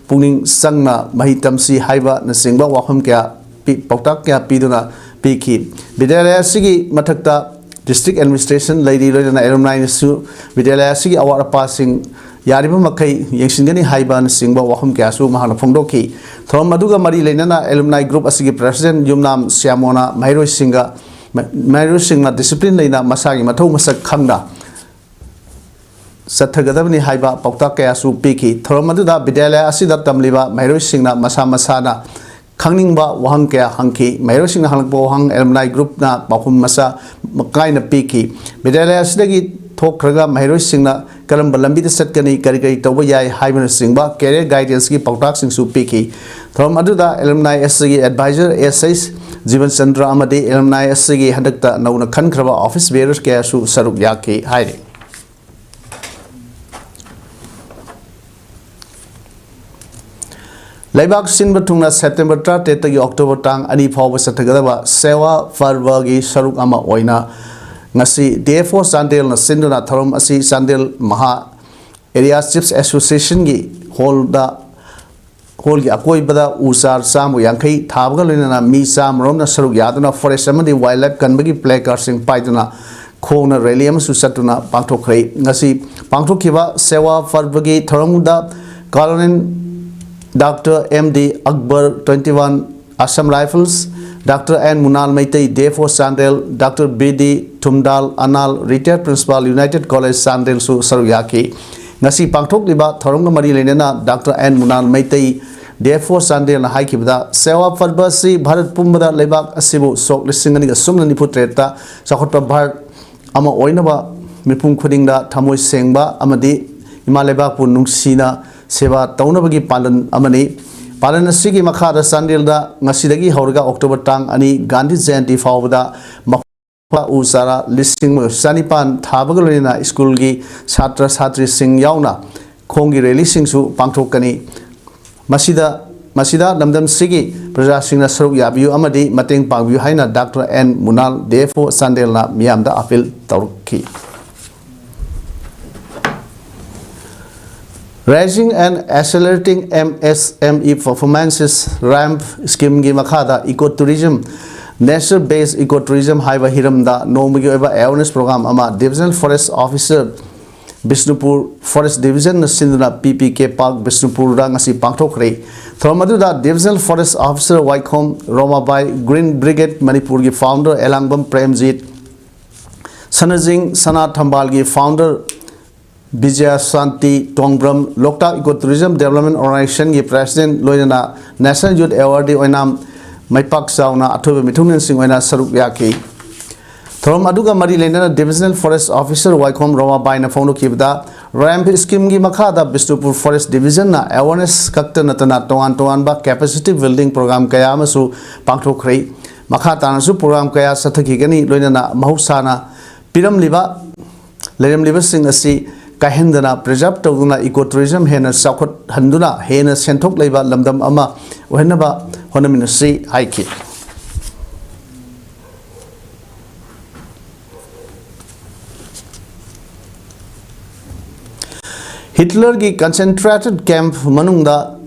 ꯄꯨꯛꯅꯤꯡ ꯆꯪꯅ ꯃꯍꯩ ꯇꯝꯁꯤ ꯍꯥꯏꯕꯅꯆꯤꯡꯕ ꯋꯥꯐꯝ ꯀꯌꯥ ꯄꯤ-, ꯄꯥꯎꯇꯥꯛ ꯀꯌꯥ ꯄꯤꯗꯨꯅ ꯄꯤꯈꯤ꯫ ꯕꯤꯗ꯭ꯌꯥꯂꯌꯥ ꯑꯁꯤꯒꯤ ꯃꯊꯛꯇ district administration ꯂꯩꯔꯤ, ꯂꯣꯏꯅꯅ alumni ꯅꯁꯨ ꯕꯤꯗ꯭ꯌꯥꯂꯌꯥ ꯑꯁꯤꯒꯤ ꯑꯋꯥꯠ ꯑꯄꯥꯁꯤꯡ ꯌꯥꯔꯤꯕ ꯃꯈꯩ ꯌꯦꯡꯁꯤꯟꯒꯅꯤ ꯍꯥꯏꯕꯅꯆꯤꯡꯕ ꯋꯥꯐꯝ ꯀꯌꯥꯁꯨ ꯃꯍꯥꯛꯅ ꯐꯣꯡꯗꯣꯛꯈꯤ꯫ ꯊꯧꯔꯝ ꯑꯗꯨꯒ ꯃꯔꯤ ꯂꯩꯅꯅ alumni group ꯑꯁꯤꯒꯤ president ꯌꯨꯝꯅꯥꯝ ꯁ꯭ꯌꯥꯃꯣꯅ ꯃꯍꯩꯔꯣꯏꯁꯤꯡꯒ, ꯃꯍꯩꯔꯣꯏꯁꯤꯡꯅ discipline ꯂꯩꯅ ꯃꯁꯥꯒꯤ ꯃꯊꯧ ꯃꯁꯛ ꯈꯪꯅ ꯆꯠꯊꯒꯗꯕꯅꯤ ꯍꯥꯏꯕ ꯄꯥꯎꯇꯥꯛ ꯀꯌꯥꯁꯨ ꯄꯤꯈꯤ꯫ ꯊꯧꯔꯝ ꯑꯗꯨꯗ ꯕꯤꯗ꯭ꯌꯥꯂꯌꯥ ꯑꯁꯤꯗ ꯇꯝꯂꯤꯕ ꯃꯍꯩꯔꯣꯏꯁꯤꯡꯅ ꯃꯁꯥ ꯃꯁꯥꯅ ꯈꯪꯅꯤꯡꯕ ꯋꯥꯍꯪ ꯀꯌꯥ ꯍꯪꯈꯤ꯫ ꯃꯍꯩꯔꯣꯏꯁꯤꯡꯅ ꯍꯪꯂꯛꯄ ꯋꯥꯍꯪ alumni groupꯅ ꯄꯥꯎꯈꯨꯝ ꯃꯁꯥ ꯀꯥꯏꯅ ꯄꯤꯈꯤ꯫ ꯕꯤꯗ꯭ꯌꯥꯂꯌꯥ ꯑꯁꯤꯗꯒꯤ ꯊꯣꯛꯈ꯭ꯔꯒ ꯃꯍꯩꯔꯣꯏꯁꯤꯡꯅ ꯀꯔꯝꯕ ꯂꯝꯕꯤꯗ ꯆꯠꯀꯅꯤ, ꯀꯔꯤ ꯀꯔꯤ ꯇꯧꯕ ꯌꯥꯏ ꯍꯥꯏꯕꯅꯆꯤꯡꯕ career guidanceꯀꯤ ꯄꯥꯎꯇꯥꯛꯁꯤꯡꯁꯨ ꯄꯤꯈꯤ꯫ ꯊꯧꯔꯝ ꯑꯗꯨꯗ alumni ꯑꯁꯤꯒꯤ advisor ꯑꯦꯁ ꯑꯩꯆ ꯖꯤꯕꯟ ꯆꯟꯗ꯭ꯔ ꯑꯃꯗꯤ alumni ꯑꯁꯤꯒꯤ ꯍꯟꯗꯛꯇ ꯅꯧꯅ ꯈꯟꯈ꯭ꯔꯕ office bearers ꯀꯌꯥꯁꯨ ꯁꯔꯨꯛ ꯌꯥꯈꯤ ꯍꯥꯏꯔꯤ꯫ ꯂꯩꯕꯥꯛ ꯁꯤꯟꯕ ꯊꯨꯡꯅ September ꯇꯔꯥꯇꯔꯦꯠꯇꯒꯤ October ꯇꯥꯡ ꯑꯅꯤ ꯐꯥꯎꯕ ꯆꯠꯊꯒꯗꯕ ꯁꯦꯋꯥ ꯄꯔꯕꯒꯤ ꯁꯔꯨꯛ ꯑꯃ ꯑꯣꯏꯅ ꯉꯁꯤ D F O ꯆꯥꯟꯗꯦꯜꯅ ꯁꯤꯟꯗꯨꯅ ꯊꯧꯔꯝ ꯑꯁꯤ ꯆꯥꯟꯗꯦꯜ ꯃꯍꯥ Area Chiefs Associationꯒꯤ hallꯗ, hallꯒꯤ ꯑꯀꯣꯏꯕꯗ ꯎ ꯆꯥꯔ ꯆꯥꯝꯃ ꯌꯥꯡꯈꯩ ꯊꯥꯕꯒ ꯂꯣꯏꯅꯅ ꯃꯤ ꯆꯥꯝꯃꯔꯣꯝꯅ ꯁꯔꯨꯛ ꯌꯥꯗꯨꯅ forest ꯑꯃꯗꯤ wildlife ꯀꯟꯕꯒꯤ placardꯁꯤꯡ ꯄꯥꯏꯗꯨꯅ ꯈꯣꯡꯅ rally ꯑꯃꯁꯨ ꯆꯠꯇꯨꯅ ꯄꯥꯡꯊꯣꯛꯈ꯭ꯔꯦ꯫ ꯉꯁꯤ ꯄꯥꯡꯊꯣꯛꯈꯤꯕ ꯁꯦꯋꯥ ꯄꯔꯕꯒꯤ ꯊꯧꯔꯝꯗ Colonel Doctor M D Akbar, twenty one Assam Rifles, Doctor N Munal Meitei, D F O Chandel, Doctor B D Thumdal Anal, retired principal, United College ꯆꯥꯟꯗꯦꯜꯁꯨ ꯁꯔꯨꯛ ꯌꯥꯈꯤ꯫ ꯉꯁꯤ ꯄꯥꯡꯊꯣꯛꯂꯤꯕ ꯊꯧꯔꯝꯒ ꯃꯔꯤ ꯂꯩꯅꯅ Doctor N Munal Meitei, D F O ꯆꯥꯟꯗꯦꯜꯅ ꯍꯥꯏꯈꯤꯕꯗ, ꯁꯦꯋꯥ ꯄꯔꯕ ꯑꯁꯤ ꯚꯥꯔꯠ ꯄꯨꯝꯕꯗ ꯂꯩꯕꯥꯛ ꯑꯁꯤꯕꯨ ꯁꯣꯛ ꯂꯤꯁꯤꯡ ꯑꯅꯤꯒ ꯁꯨꯞꯅ ꯅꯤꯐꯨ ꯇꯔꯦꯠꯇ ꯆꯥꯎꯈꯠꯄ ꯚꯥꯔꯠ ꯑꯃ ꯑꯣꯏꯅꯕ ꯃꯤꯄꯨꯝ ꯈꯨꯗꯤꯡꯗ ꯊꯃꯣꯏ ꯁꯦꯡꯕ ꯑꯃꯗꯤ ꯏꯃꯥ ꯂꯩꯕꯥꯛꯄꯨ ꯅꯨꯡꯁꯤꯅ ꯁꯦꯕꯥ ꯇꯧꯅꯕꯒꯤ ꯄꯥꯂꯟ ꯑꯃꯅꯤ꯫ ꯄꯥꯂꯟ ꯑꯁꯤꯒꯤ ꯃꯈꯥꯗ ꯆꯥꯟꯗꯦꯜꯗ ꯉꯁꯤꯗꯒꯤ ꯍꯧꯔꯒ October ꯇꯥꯡ ꯑꯅꯤ ꯒꯥꯟꯙꯤ ꯖꯌꯟꯇꯤ ꯐꯥꯎꯕꯗ ꯃꯈꯣꯏ ꯎ ꯆꯥꯔꯥ ꯂꯤꯁꯤꯡ ꯆꯅꯤꯄꯥꯟ ꯊꯥꯕꯒ ꯂꯣꯏꯅꯅ ꯁ꯭ꯀꯨꯜꯒꯤ ꯁꯥꯇ꯭ꯔ ꯁꯥꯇ꯭ꯔꯤꯁꯤꯡ ꯌꯥꯎꯅ ꯈꯣꯡꯒꯤ rallyꯁꯤꯡꯁꯨ ꯄꯥꯡꯊꯣꯛꯀꯅꯤ꯫ ꯃꯁꯤꯗ, ꯃꯁꯤꯗ ꯂꯝꯗꯝꯁꯤꯒꯤ ꯄ꯭ꯔꯖꯥꯁꯤꯡꯅ ꯁꯔꯨꯛ ꯌꯥꯕꯤꯌꯨ ꯑꯃꯗꯤ ꯃꯇꯦꯡ ꯄꯥꯡꯕꯤꯌꯨ ꯍꯥꯏꯅ Doctor N Munal, D F O ꯆꯥꯟꯗꯦꯜꯅ ꯃꯤꯌꯥꯝꯗ appeal ꯇꯧꯔꯛꯈꯤ꯫ Raising and Accelerating M S M E Performances, ramp schemeꯒꯤ ꯃꯈꯥꯗ Eco Tourism, Nature Based Eco Tourism ꯍꯥꯏꯕ ꯍꯤꯔꯝꯗ ꯅꯣꯡꯃꯒꯤ ꯑꯣꯏꯕ awareness program ꯑꯃ Divisional Forest Officer Bishnupur forest ꯗꯤꯕꯤꯖꯟꯅ ꯁꯤꯟꯗꯨꯅ ꯄꯤ ꯄꯤ ꯀꯦ ꯄꯥꯔꯛ ꯕꯤꯁꯅꯨꯄꯨꯔꯗ ꯉꯁꯤ ꯄꯥꯡꯊꯣꯛꯈ꯭ꯔꯦ꯫ ꯊꯧꯔꯝ ꯑꯗꯨꯗ ꯗꯤꯕꯤꯖꯅꯦꯜ ꯐꯣꯔꯦꯁ ꯑꯣꯐꯤꯁꯥꯔ ꯋꯥꯏꯈꯣꯝ ꯔꯣꯃꯥꯕꯥꯏ, ꯒ꯭ꯔꯤꯟ ꯕ꯭ꯔꯤꯒꯦꯗ ꯃꯅꯤꯄꯨꯔꯒꯤ ꯐꯥꯎꯟꯗꯔ ꯑꯦꯂꯥꯡꯕꯝ ꯄ꯭ꯔꯦꯝꯖꯤꯠ, ꯁꯅꯖꯤꯡ ꯁꯅꯥ ꯊꯝꯕꯥꯜꯒꯤ ꯐꯥꯎꯟꯗꯔ ꯕꯤꯖꯌ ꯁꯥꯟꯇꯤ ꯇꯣꯡꯕ꯭ꯔꯝ, ꯂꯣꯛꯇꯥꯛ ꯏꯀꯣ ꯇꯨꯔꯤꯖꯝ ꯗꯦꯕꯂꯞꯃꯦꯟ ꯑꯣꯔꯒꯅꯥꯏꯖꯦꯁꯟꯒꯤ ꯄ꯭ꯔꯦꯁꯤꯗꯦꯟꯠ, ꯂꯣꯏꯅꯅ ꯅꯦꯁꯅꯦꯜ ꯌꯨꯊ ꯑꯦꯋꯥꯔꯗꯤ ꯑꯣꯏꯅꯥꯝ ꯃꯥꯏꯄꯥꯛ ꯆꯥꯎꯅ ꯑꯊꯣꯏꯕ ꯃꯤꯊꯨꯡꯂꯦꯟꯁꯤꯡ ꯑꯣꯏꯅ ꯁꯔꯨꯛ ꯌꯥꯈꯤ꯫ ꯊꯧꯔꯝ ꯑꯗꯨꯒ ꯃꯔꯤ ꯂꯩꯅꯅ ꯗꯤꯕꯤꯖꯅꯦꯜ ꯐꯣꯔꯦꯁ ꯑꯣꯐꯤꯁꯥꯔ ꯋꯥꯏꯈꯣꯝ ꯔꯣꯃꯥꯕꯥꯏꯅ ꯐꯣꯡꯗꯣꯛꯈꯤꯕꯗ, ꯔꯦꯝꯞ ꯁ꯭ꯀꯤꯝꯒꯤ ꯃꯈꯥꯗ ꯕꯤꯁꯅꯨꯄꯨꯔ ꯐꯣꯔꯦꯁ ꯗꯤꯕꯤꯖꯟꯅ ꯑꯦꯋꯥꯔꯅꯦꯁ ꯈꯛꯇ ꯅꯠꯇꯅ ꯇꯣꯉꯥꯟ ꯇꯣꯉꯥꯟꯕ ꯀꯦꯄꯦꯁꯤꯇꯤ ꯕꯤꯜꯗꯤꯡ ꯄ꯭ꯔꯣꯒ꯭ꯔꯥꯝ ꯀꯌꯥ ꯑꯃꯁꯨ ꯄꯥꯡꯊꯣꯛꯈ꯭ꯔꯦ꯫ ꯃꯈꯥ ꯇꯥꯅꯁꯨ ꯄ꯭ꯔꯣꯒ꯭ꯔꯥꯝ ꯀꯌꯥ ꯆꯠꯊꯈꯤꯒꯅꯤ, ꯂꯣꯏꯅꯅ ꯃꯍꯧꯁꯥꯅ ꯄꯤꯔꯝꯂꯤꯕ, ꯂꯩꯔꯝꯂꯤꯕꯁꯤꯡ ꯑꯁꯤ ꯀꯥꯏꯍꯟꯗꯅ ꯄ꯭ꯔꯤꯖꯥꯔꯚ ꯇꯧꯗꯨꯅ ꯏꯀꯣ ꯇꯨꯔꯤꯖꯝ ꯍꯦꯟꯅ ꯆꯥꯎꯈꯠꯍꯟꯗꯨꯅ ꯍꯦꯟꯅ ꯁꯦꯟꯊꯣꯛ ꯂꯩꯕ ꯂꯝꯗꯝ ꯑꯃ ꯑꯣꯏꯍꯟꯅꯕ ꯍꯣꯠꯅꯃꯤꯟꯅꯁꯤ ꯍꯥꯏꯈꯤ꯫ ꯍꯤꯠꯂꯔꯒꯤ ꯀꯟꯁꯦꯟꯇ꯭ꯔꯦꯇꯦꯗ ꯀꯦꯝꯞ ꯃꯅꯨꯡꯗ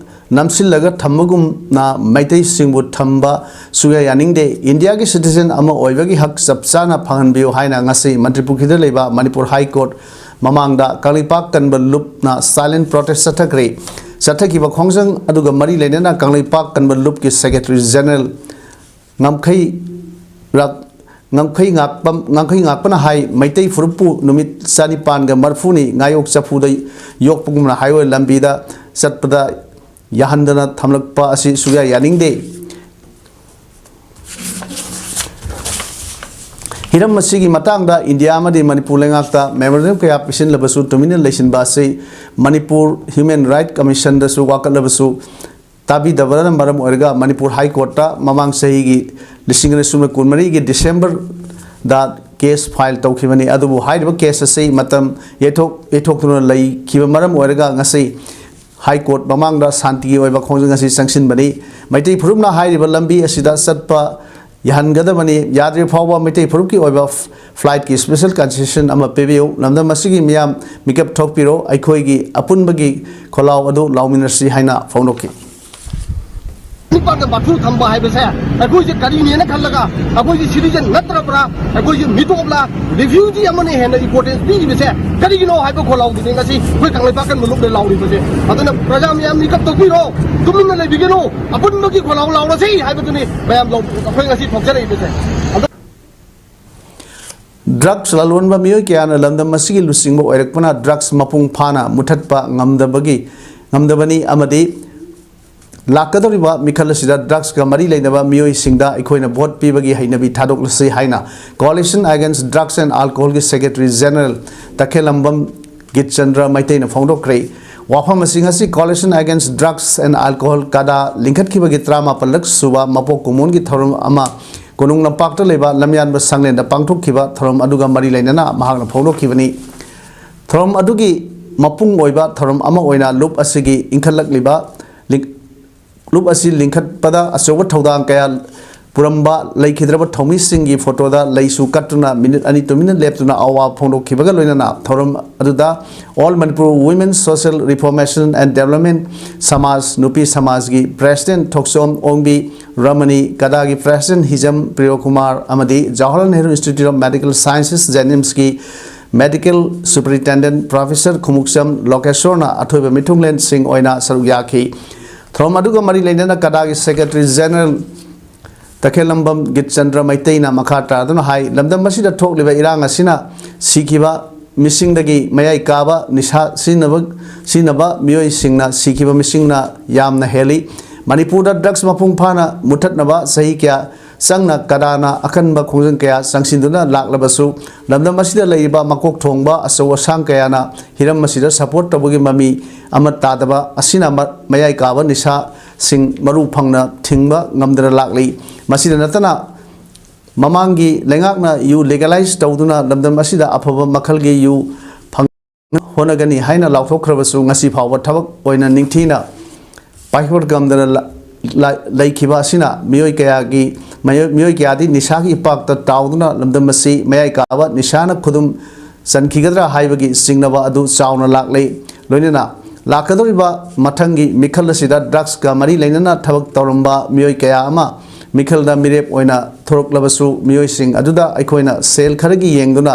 ꯅꯝꯁꯤꯜꯂꯒ ꯊꯝꯕꯒꯨꯝꯅ ꯃꯩꯇꯩꯁꯤꯡꯕꯨ ꯊꯝꯕ ꯁꯨꯌꯥ ꯌꯥꯅꯤꯡꯗꯦ꯫ ꯏꯟꯗꯤꯌꯥꯒꯤ ꯁꯤꯇꯤꯖꯦꯟ ꯑꯃ ꯑꯣꯏꯕꯒꯤ ꯍꯛ ꯆꯞ ꯆꯥꯅ ꯐꯪꯍꯟꯕꯤꯌꯨ ꯍꯥꯏꯅ ꯉꯁꯤ ꯃꯟꯇ꯭ꯔꯤꯄꯨꯈ꯭ꯔꯤꯗ ꯂꯩꯕ ꯃꯅꯤꯄꯨꯔ ꯍꯥꯏ ꯀꯣꯔꯠ ꯃꯃꯥꯡꯗ ꯀꯪꯂꯩꯄꯥꯛ ꯀꯟꯕ ꯂꯨꯞꯅ ꯁꯥꯏꯂꯦꯟ ꯄ꯭ꯔꯣꯇꯦꯁ ꯆꯠꯊꯈ꯭ꯔꯦ꯫ ꯆꯠꯊꯈꯤꯕ ꯈꯣꯡꯖꯪ ꯑꯗꯨꯒ ꯃꯔꯤ ꯂꯩꯅꯅ ꯀꯪꯂꯩꯄꯥꯛ ꯀꯟꯕ ꯂꯨꯞꯀꯤ ꯁꯦꯀ꯭ꯔꯦꯇꯔꯤ ꯖꯦꯅꯔꯦꯜ ꯉꯝꯈꯩ ꯔꯥꯛ-, ꯉꯝꯈꯩ ꯉꯥꯛꯄꯝ-, ꯉꯝꯈꯩ ꯉꯥꯛꯄꯅ ꯍꯥꯏ, ꯃꯩꯇꯩ ꯐꯨꯔꯨꯞꯄꯨ ꯅꯨꯃꯤꯠ ꯆꯅꯤꯄꯥꯟꯒ ꯃꯔꯤꯐꯨꯅꯤ ꯉꯥꯌꯣꯛ ꯆꯐꯨꯗ ꯌꯣꯛꯄꯒꯨꯝꯅ ꯍꯥꯏꯋꯦ ꯂꯝꯕꯤꯗ ꯆꯠꯄꯗ ꯌꯥꯍꯟꯗꯅ ꯊꯝꯂꯛꯄ ꯑꯁꯤ ꯁꯨꯌꯥ ꯌꯥꯅꯤꯡꯗꯦ꯫ ꯍꯤꯔꯝ ꯑꯁꯤꯒꯤ ꯃꯇꯥꯡꯗ ꯏꯟꯗꯤꯌꯥ ꯑꯃꯗꯤ ꯃꯅꯤꯄꯨꯔ ꯂꯩꯉꯥꯛꯇ ꯃꯦꯃꯣꯔꯦꯟꯗꯝ ꯀꯌꯥ ꯄꯤꯁꯤꯜꯂꯕꯁꯨ ꯇꯨꯃꯤꯟꯅ ꯂꯩꯁꯤꯟꯕ ꯑꯁꯤ ꯃꯅꯤꯄꯨꯔ ꯍ꯭ꯌꯨꯃꯦꯟ ꯔꯥꯏꯠ ꯀꯃꯤꯁꯟꯗꯁꯨ ꯋꯥꯀꯠꯂꯕꯁꯨ ꯇꯥꯕꯤꯗꯕꯅ ꯃꯔꯝ ꯑꯣꯏꯔꯒ ꯃꯅꯤꯄꯨꯔ ꯍꯥꯏ ꯀꯣꯔꯠꯇ ꯃꯃꯥꯡ ꯆꯍꯤꯒꯤ ꯂꯤꯁꯤꯡ ꯑꯅꯤ ꯁꯨꯞꯅ ꯀꯨꯟꯃꯔꯤꯒꯤ ꯗꯤꯁꯦꯝꯕꯔꯗ ꯀꯦꯁ ꯐꯥꯏꯜ ꯇꯧꯈꯤꯕꯅꯤ꯫ ꯑꯗꯨꯕꯨ ꯍꯥꯏꯔꯤꯕ ꯀꯦꯁ ꯑꯁꯤ ꯃꯇꯝ ꯌꯩꯊꯣꯛ-, ꯌꯩꯊꯣꯛꯇꯨꯅ ꯂꯩꯈꯤꯕ ꯃꯔꯝ ꯑꯣꯏꯔꯒ ꯉꯁꯤ ꯍꯥꯏ ꯀꯣꯔꯠ ꯃꯃꯥꯡꯗ ꯁꯥꯟꯇꯤꯒꯤ ꯑꯣꯏꯕ ꯈꯣꯡꯖꯪ ꯑꯁꯤ ꯆꯪꯁꯤꯟꯕꯅꯤ꯫ ꯃꯩꯇꯩ ꯐꯨꯔꯨꯞꯅ ꯍꯥꯏꯔꯤꯕ ꯂꯝꯕꯤ ꯑꯁꯤꯗ ꯆꯠꯄ ꯌꯥꯍꯟꯒꯗꯕꯅꯤ꯫ ꯌꯥꯗ꯭ꯔꯤꯕ ꯐꯥꯎꯕ ꯃꯩꯇꯩ ꯐꯨꯔꯨꯞꯀꯤ ꯑꯣꯏꯕ ꯐ-, ꯐ꯭ꯂꯥꯏꯠꯀꯤ ꯁ꯭ꯄꯦꯁꯦꯜ ꯀꯟꯁꯦꯁꯟ ꯑꯃ ꯄꯤꯕꯤꯌꯨ꯫ ꯂꯝꯗꯝ ꯑꯁꯤꯒꯤ ꯃꯤꯌꯥꯝ ꯃꯤꯀꯞ ꯊꯣꯛꯄꯤꯔꯣ꯫ ꯑꯩꯈꯣꯏꯒꯤ ꯑꯄꯨꯟꯕꯒꯤ ꯈꯣꯜꯂꯥꯎ ꯑꯗꯨ ꯂꯥꯎꯃꯤꯟꯅꯁꯤ ꯍꯥꯏꯅ ꯐꯣꯡꯗꯣꯛꯈꯤ꯫ ꯃꯄꯥꯟꯗ ꯕꯥꯊꯔꯨꯝ ꯊꯝꯕ ꯍꯥꯏꯕꯁꯦ ꯑꯩꯈꯣꯏꯁꯦ ꯀꯔꯤꯅꯦꯅ ꯈꯜꯂꯒ, ꯑꯩꯈꯣꯏꯁꯦ ꯁꯤꯇꯤꯖꯟ ꯅꯠꯇ꯭ꯔꯕ꯭ꯔꯥ, ꯑꯩꯈꯣꯏꯁꯦ ꯃꯤꯇꯣꯞꯂ, ꯔꯤꯐ꯭ꯌꯨꯖꯤ ꯑꯃꯅ ꯍꯦꯟꯅ ꯏꯝꯄꯣꯔꯇꯦꯟꯁ ꯄꯤꯔꯤꯕꯁꯦ ꯀꯔꯤꯒꯤꯅꯣ ꯍꯥꯏꯕ ꯈꯣꯜꯂꯥꯎꯗꯨꯅꯤ ꯉꯁꯤ ꯑꯩꯈꯣꯏ ꯀꯪꯂꯩꯄꯥꯛ ꯀꯟꯕ ꯂꯨꯞꯅ ꯂꯥꯎꯔꯤꯕꯁꯦ꯫ ꯑꯗꯨꯅ ꯄ꯭ꯔꯖꯥ ꯃꯌꯥꯝ ꯃꯤꯀꯞ ꯊꯣꯛꯄꯤꯔꯣ, ꯇꯨꯃꯤꯟꯅ ꯂꯩꯕꯤꯒꯅꯨ, ꯑꯄꯨꯟꯕꯒꯤ ꯈꯣꯜꯂꯥꯎ ꯂꯥꯎꯔꯁꯤ ꯍꯥꯏꯕꯗꯨꯅꯤ ꯃꯌꯥꯝ ꯂꯧ-, ꯑꯩꯈꯣꯏ ꯉꯁꯤ ꯊꯣꯛꯆꯔꯛꯏꯕꯁꯦ꯫ ꯑꯗꯨ ꯗ꯭ꯔꯒꯁ ꯂꯂꯣꯟꯕ ꯃꯤꯑꯣꯏ ꯀꯌꯥꯅ ꯂꯝꯗꯝ ꯑꯁꯤꯒꯤ ꯂꯨꯆꯤꯡꯕ ꯑꯣꯏꯔꯛꯄꯅ ꯗ꯭ꯔꯒꯁ ꯃꯄꯨꯡ ꯐꯥꯅ ꯃꯨꯊꯠꯄ ꯉꯝꯗꯕꯒꯤ, ꯉꯝꯗꯕꯅꯤ ꯑꯃꯗꯤ ꯂꯥꯛꯀꯗꯧꯔꯤꯕ ꯃꯤꯈꯜ ꯑꯁꯤꯗ ꯗ꯭ꯔꯒꯁꯀ ꯃꯔꯤ ꯂꯩꯅꯕ ꯃꯤꯑꯣꯏꯁꯤꯡꯗ ꯑꯩꯈꯣꯏꯅ ꯚꯣꯠ ꯄꯤꯕꯒꯤ ꯍꯩꯅꯕꯤ ꯊꯥꯗꯣꯛꯂꯁꯤ ꯍꯥꯏꯅ Coalition Against Drugs and Alcoholꯒꯤ ꯁꯦꯀ꯭ꯔꯦꯇꯔꯤ ꯖꯦꯅꯔꯦꯜ ꯇꯈꯦꯜꯂꯝꯕꯝ ꯒꯤꯠꯆꯟꯗ꯭ꯔ ꯃꯩꯇꯩꯅ ꯐꯣꯡꯗꯣꯛꯈ꯭ꯔꯦ꯫ ꯋꯥꯐꯝ ꯑꯁꯤ ꯉꯁꯤ Coalition Against Drugs and Alcohol, ꯀꯗꯥ, ꯂꯤꯡꯈꯠꯈꯤꯕꯒꯤ ꯇꯔꯥꯃꯥꯄꯜꯂꯛ ꯁꯨꯕ ꯃꯄꯣꯛ ꯀꯨꯝꯑꯣꯟꯒꯤ ꯊꯧꯔꯝ ꯑꯃ ꯀꯣꯅꯨꯡ ꯂꯝꯄꯥꯛꯇ ꯂꯩꯕ ꯂꯝꯌꯥꯟꯕ ꯁꯪꯂꯦꯟꯗ ꯄꯥꯡꯊꯣꯛꯈꯤꯕ ꯊꯧꯔꯝ ꯑꯗꯨꯒ ꯃꯔꯤ ꯂꯩꯅꯅ ꯃꯍꯥꯛꯅ ꯐꯣꯡꯗꯣꯛꯈꯤꯕꯅꯤ꯫ ꯊꯧꯔꯝ ꯑꯗꯨꯒꯤ ꯃꯄꯨꯡ ꯑꯣꯏꯕ ꯊꯧꯔꯝ ꯑꯃ ꯑꯣꯏꯅ ꯂꯨꯞ ꯑꯁꯤꯒꯤ ꯏꯟꯈꯠꯂꯛꯂꯤꯕ ꯂꯤꯡ-, ꯂꯨꯞ ꯑꯁꯤ ꯂꯤꯡꯈꯠꯄꯗ ꯑꯆꯧꯕ ꯊꯧꯗꯥꯡ ꯀꯌꯥ ꯄꯨꯔꯝꯕ ꯂꯩꯈꯤꯗ꯭ꯔꯕ ꯊꯧꯃꯤꯁꯤꯡꯒꯤ ꯐꯣꯇꯣꯗ ꯂꯩꯁꯨ ꯀꯠꯇꯨꯅ ꯃꯤꯅꯤꯠ ꯑꯅꯤ ꯇꯨꯃꯤꯟꯅ ꯂꯦꯞꯇꯨꯅ ꯑꯋꯥ ꯐꯣꯡꯗꯣꯛꯈꯤꯕꯒ ꯂꯣꯏꯅꯅ ꯊꯧꯔꯝ ꯑꯗꯨꯗ All Manipur Women Social Reformation and Development Samaj, ꯅꯨꯄꯤ ꯁꯃꯥꯖꯒꯤ ꯄ꯭ꯔꯦꯁꯤꯗꯦꯟꯠ ꯊꯣꯛꯆꯣꯝ ꯑꯣꯡꯕꯤ ꯔꯃꯅꯤ, ꯀꯗꯥꯒꯤ ꯄ꯭ꯔꯦꯁꯤꯗꯦꯟꯠ ꯍꯤꯖꯝ ꯄ꯭ꯔꯤꯌꯣꯀꯨꯃꯥꯔ ꯑꯃꯗꯤ Jawaharlal Nehru institute of medical sciences, ꯖꯦꯅꯤꯝꯁꯀꯤ ꯃꯦꯗꯤꯀꯦꯜ ꯁꯨꯄꯔꯤꯟꯇꯦꯟꯗꯦꯟꯠ ꯄ꯭ꯔꯣꯐꯦꯁꯔ ꯈꯨꯃꯨꯛꯆꯝ ꯂꯣꯀꯦꯁꯣꯔꯅ ꯑꯊꯣꯏꯕ ꯃꯤꯊꯨꯡꯂꯦꯟꯁꯤꯡ ꯑꯣꯏꯅ ꯁꯔꯨꯛ ꯌꯥꯈꯤ꯫ ꯊꯧꯔꯝ ꯑꯗꯨꯒ ꯃꯔꯤ ꯂꯩꯅꯅ ꯀꯗꯥꯒꯤ ꯁꯦꯀ꯭ꯔꯦꯇꯔꯤ ꯖꯦꯅꯔꯦꯜ ꯇꯈꯦꯜꯂꯝꯕꯝ ꯒꯤꯠꯆꯟꯗ꯭ꯔ ꯃꯩꯇꯩꯅ ꯃꯈꯥ ꯇꯥꯗꯨꯅ ꯍꯥꯏ, ꯂꯝꯗꯝ ꯑꯁꯤꯗ ꯊꯣꯛꯂꯤꯕ ꯏꯔꯥꯡ ꯑꯁꯤꯅ ꯁꯤꯈꯤꯕ ꯃꯤꯁꯤꯡꯗꯒꯤ ꯃꯌꯥꯏ ꯀꯥꯕ ꯅꯤꯁꯥ ꯁꯤꯖꯤꯟꯅꯕ, ꯁꯤꯖꯤꯟꯅꯕ ꯃꯤꯑꯣꯏꯁꯤꯡꯅ ꯁꯤꯈꯤꯕ ꯃꯤꯁꯤꯡꯅ ꯌꯥꯝꯅ ꯍꯦꯜꯂꯤ꯫ ꯃꯅꯤꯄꯨꯔꯗ ꯗ꯭ꯔꯒꯁ ꯃꯄꯨꯡ ꯐꯥꯅ ꯃꯨꯠꯊꯠꯅꯕ ꯆꯍꯤ ꯀꯌꯥ ꯆꯪꯅ ꯀꯗꯥꯅ ꯑꯀꯟꯕ ꯈꯣꯡꯖꯪ ꯀꯌꯥ ꯆꯪꯁꯤꯟꯗꯨꯅ ꯂꯥꯛꯂꯕꯁꯨ, ꯂꯝꯗꯝ ꯑꯁꯤꯗ ꯂꯩꯔꯤꯕ ꯃꯀꯣꯛ ꯊꯣꯡꯕ ꯑꯆꯧ ꯑꯁꯥꯡ ꯀꯌꯥꯅ ꯍꯤꯔꯝ ꯑꯁꯤꯗ ꯁꯄꯣꯔꯠ ꯇꯧꯕꯒꯤ ꯃꯃꯤ ꯑꯃꯠ ꯇꯥꯗꯕ ꯑꯁꯤꯅ ꯃ-, ꯃꯌꯥꯏ ꯀꯥꯕ ꯅꯤꯁꯥꯁꯤꯡ ꯃꯔꯨ ꯐꯪꯅ ꯊꯤꯡꯕ ꯉꯝꯗꯅ ꯂꯥꯛꯂꯤ꯫ ꯃꯁꯤꯗ ꯅꯠꯇꯅ, ꯃꯃꯥꯡꯒꯤ ꯂꯩꯉꯥꯛꯅ ꯌꯨ ꯂꯤꯒꯦꯂꯥꯏꯖ ꯇꯧꯗꯨꯅ ꯂꯝꯗꯝ ꯑꯁꯤꯗ ꯑꯐꯕ ꯃꯈꯜꯒꯤ ꯌꯨ ꯐꯪ-, ꯍꯣꯠꯅꯒꯅꯤ ꯍꯥꯏꯅ ꯂꯥꯎꯊꯣꯛꯈ꯭ꯔꯕꯁꯨ, ꯉꯁꯤ ꯐꯥꯎꯕ ꯊꯕꯛ ꯑꯣꯏꯅ ꯅꯤꯡꯊꯤꯅ ꯄꯥꯏꯈꯠ ꯉꯝꯗꯅ ꯂ-, ꯂ-, ꯂꯩꯈꯤꯕ ꯑꯁꯤꯅ ꯃꯤꯑꯣꯏ ꯀꯌꯥꯒꯤ, ꯃꯤꯑꯣꯏ, ꯃꯤꯑꯣꯏ ꯀꯌꯥꯗꯤ ꯅꯤꯁꯥꯒꯤ ꯏꯄꯥꯛꯇ ꯇꯥꯎꯗꯨꯅ ꯂꯝꯗꯝ ꯑꯁꯤ ꯃꯌꯥꯏ ꯀꯥꯕ ꯅꯤꯁꯥꯅ ꯈꯨꯗꯨꯝ ꯆꯟꯈꯤꯒꯗ꯭ꯔꯥ ꯍꯥꯏꯕꯒꯤ ꯆꯤꯡꯅꯕ ꯑꯗꯨ ꯆꯥꯎꯅ ꯂꯥꯛꯂꯤ꯫ ꯂꯣꯏꯅꯅ ꯂꯥꯛꯀꯗꯧꯔꯤꯕ ꯃꯊꯪꯒꯤ ꯃꯤꯈꯜ ꯑꯁꯤꯗ ꯗ꯭ꯔꯒꯁꯀ ꯃꯔꯤ ꯂꯩꯅꯅ ꯊꯕꯛ ꯇꯧꯔꯝꯕ ꯃꯤꯑꯣꯏ ꯀꯌꯥ ꯑꯃ ꯃꯤꯈꯜꯗ ꯃꯤꯔꯦꯞ ꯑꯣꯏꯅ ꯊꯣꯔꯛꯂꯕꯁꯨ, ꯃꯤꯑꯣꯏꯁꯤꯡ ꯑꯗꯨꯗ ꯑꯩꯈꯣꯏꯅ ꯁꯦꯜ ꯈꯔꯒꯤ ꯌꯦꯡꯗꯨꯅ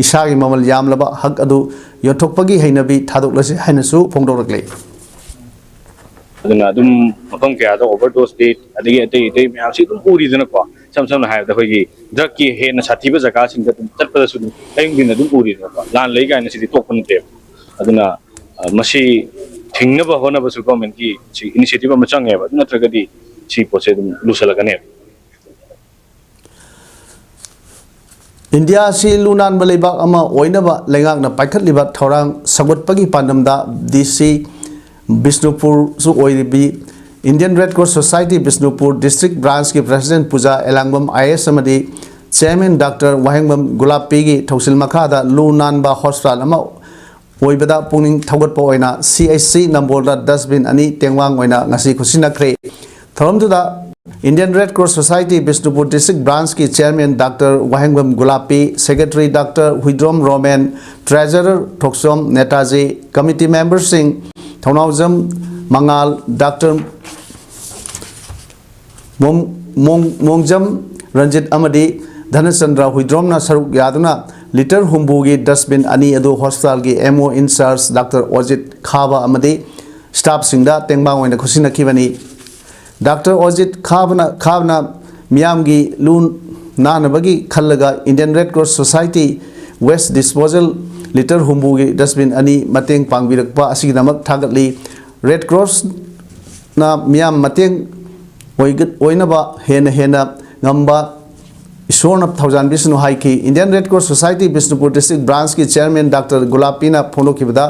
ꯏꯁꯥꯒꯤ ꯃꯃꯜ ꯌꯥꯝꯂꯕ ꯍꯛ ꯑꯗꯨ ꯌꯣꯟꯊꯣꯛꯄꯒꯤ ꯍꯩꯅꯕꯤ ꯊꯥꯗꯣꯛꯂꯁꯤ ꯍꯥꯏꯅꯁꯨ ꯐꯣꯡꯗꯣꯔꯛꯂꯤ꯫ ꯑꯗꯨꯅ ꯑꯗꯨꯝ ꯃꯐꯝ ꯀꯌꯥꯗ ꯑꯣꯚꯔ ꯗꯣꯁ ꯗꯦꯠ ꯑꯗꯒꯤ ꯑꯇꯩ ꯑꯇꯩ ꯃꯌꯥꯝꯁꯤ ꯑꯗꯨꯝ ꯎꯔꯤꯗꯅꯀꯣ꯫ ꯏꯁꯝ ꯁꯝꯅ ꯍꯥꯏꯔꯕꯗ ꯑꯩꯈꯣꯏꯒꯤ ꯗ꯭ꯔꯒꯀꯤ ꯍꯦꯟꯅ ꯁꯥꯊꯤꯕ ꯖꯒꯥꯁꯤꯡꯗ ꯑꯗꯨꯝ ꯆꯠꯄꯗꯁꯨ ꯑꯗꯨꯝ ꯑꯌꯨꯛ ꯅꯨꯡꯊꯤꯟ ꯑꯗꯨꯝ ꯎꯔꯤꯗꯅꯀꯣ꯫ ꯂꯥꯟ ꯂꯩ ꯀꯥꯏꯅ ꯁꯤꯗꯤ ꯇꯣꯛꯄ ꯅꯠꯇꯦꯕ꯫ ꯑꯗꯨꯅ ꯃꯁꯤ ꯊꯤꯡꯅꯕ ꯍꯣꯠꯅꯕꯁꯨ ꯒꯣꯔꯃꯦꯟꯠꯀꯤ ꯁꯤ ꯏꯅꯤꯁꯤꯌꯦꯇꯤꯚ ꯑꯃ ꯆꯪꯉꯦꯕ꯫ ꯑꯗꯨ ꯅꯠꯇ꯭ꯔꯒꯗꯤ ꯁꯤ ꯄꯣꯠꯁꯦ ꯑꯗꯨꯝ ꯂꯨꯁꯜꯂꯛꯀꯅꯦꯕ꯫ ꯏꯟꯗꯤꯌꯥ ꯑꯁꯤ ꯂꯨ ꯅꯥꯟꯕ ꯂꯩꯕꯥꯛ ꯑꯃ ꯑꯣꯏꯅꯕ ꯂꯩꯉꯥꯛꯅ ꯄꯥꯏꯈꯠꯂꯤꯕ ꯊꯧꯔꯥꯡ ꯁꯧꯒꯠꯄꯒꯤ ꯄꯥꯟꯗꯝꯗ ꯗꯤ ꯁꯤ ꯕꯤꯁꯅꯨꯄꯨꯔꯁꯨ ꯑꯣꯏꯔꯤꯕꯤ Indian Red Cross Society Bishnupur district ꯕ꯭ꯔꯥꯟꯁꯀꯤ president Puja Elangbam I S ꯑꯃꯗꯤ ꯆꯤꯌꯔꯃꯦꯟ ꯗꯥꯛꯇꯔ ꯋꯥꯍꯦꯡꯕꯝ ꯒꯨꯂꯥꯞꯄꯤꯒꯤ ꯊꯧꯁꯤꯜ ꯃꯈꯥꯗ ꯂꯨ ꯅꯥꯟꯕ ꯍꯣꯁꯄꯤꯇꯥꯜ ꯑꯃ ꯑꯣꯏꯕꯗ ꯄꯨꯛꯅꯤꯡ ꯊꯧꯒꯠꯄ ꯑꯣꯏꯅ ꯁꯤ ꯑꯩꯆ ꯁꯤ ꯅꯝꯕꯣꯜꯗ ꯗꯁꯕꯤꯟ ꯑꯅꯤ ꯇꯦꯡꯋꯥꯡ ꯑꯣꯏꯅ ꯉꯁꯤ ꯈꯨꯠꯁꯤꯟꯅꯈ꯭ꯔꯦ꯫ ꯊꯧꯔꯝꯗꯨꯗ Indian Red Cross Society Bishnupur district ꯕ꯭ꯔꯥꯟꯁꯀꯤ chairman doctor Wahengbam Gulapi, secretary doctor Huidrom Romen, treasurer Thokchom Netaji, committee ꯃꯦꯝꯕꯔꯁꯤꯡ ꯊꯧꯅꯥꯎꯖꯝ ꯃꯉꯥꯜ, ꯗꯥꯛꯇꯔ ꯃꯣꯡ-, ꯃꯣꯡ-, ꯃꯣꯡꯖꯝ ꯔꯟꯖꯤꯠ ꯑꯃꯗꯤ ꯙꯅꯆꯟꯗ꯭ꯔ ꯍꯨꯏꯗ꯭ꯔꯣꯝꯅ ꯁꯔꯨꯛ ꯌꯥꯗꯨꯅ ꯂꯤꯇꯔ ꯍꯨꯝꯐꯨꯒꯤ ꯗꯁꯕꯤꯟ ꯑꯅꯤ ꯑꯗꯨ ꯍꯣꯁꯄꯤꯇꯥꯜꯒꯤ ꯑꯦꯝ ꯑꯣ ꯏꯟꯆꯥꯔꯖ ꯗꯥꯛꯇꯔ ꯑꯣꯖꯤꯠ ꯈꯥꯕ ꯑꯃꯗꯤ ꯁ꯭ꯇꯥꯐꯁꯤꯡꯗ ꯇꯦꯡꯕꯥꯡ ꯑꯣꯏꯅ ꯈꯨꯠꯁꯤꯟꯅꯈꯤꯕꯅꯤ꯫ ꯗꯥꯛꯇꯔ ꯑꯣꯖꯤꯠ ꯈꯥꯕꯅ, ꯈꯥꯕꯅ ꯃꯤꯌꯥꯝꯒꯤ ꯂꯨ ꯅꯥꯟꯅꯕꯒꯤ ꯈꯜꯂꯒ Indian Red Cross Society waste disposal litre ꯍꯨꯝꯐꯨꯒꯤ ꯗꯁꯕꯤꯟ ꯑꯅꯤ ꯃꯇꯦꯡ ꯄꯥꯡꯕꯤꯔꯛꯄ ꯑꯁꯤꯒꯤꯗꯃꯛ ꯊꯥꯒꯠꯂꯤ꯫ ꯔꯦꯗ ꯀ꯭ꯔꯣꯁꯅ ꯃꯤꯌꯥꯝ ꯃꯇꯦꯡ ꯑꯣꯏꯒ-, ꯑꯣꯏꯅꯕ ꯍꯦꯟꯅ ꯍꯦꯟꯅ ꯉꯝꯕ ꯏꯁꯣꯔꯅ ꯊꯧꯖꯥꯟꯕꯤꯁꯅꯨ ꯍꯥꯏꯈꯤ꯫ Indian Red Cross Society Bishnupur district ꯕ꯭ꯔꯥꯟꯁꯀꯤ ꯆꯤꯌꯔꯃꯦꯟ ꯗꯥꯛꯇꯔ ꯒꯨꯂꯥꯞꯄꯤꯅ ꯐꯣꯡꯗꯣꯛꯈꯤꯕꯗ,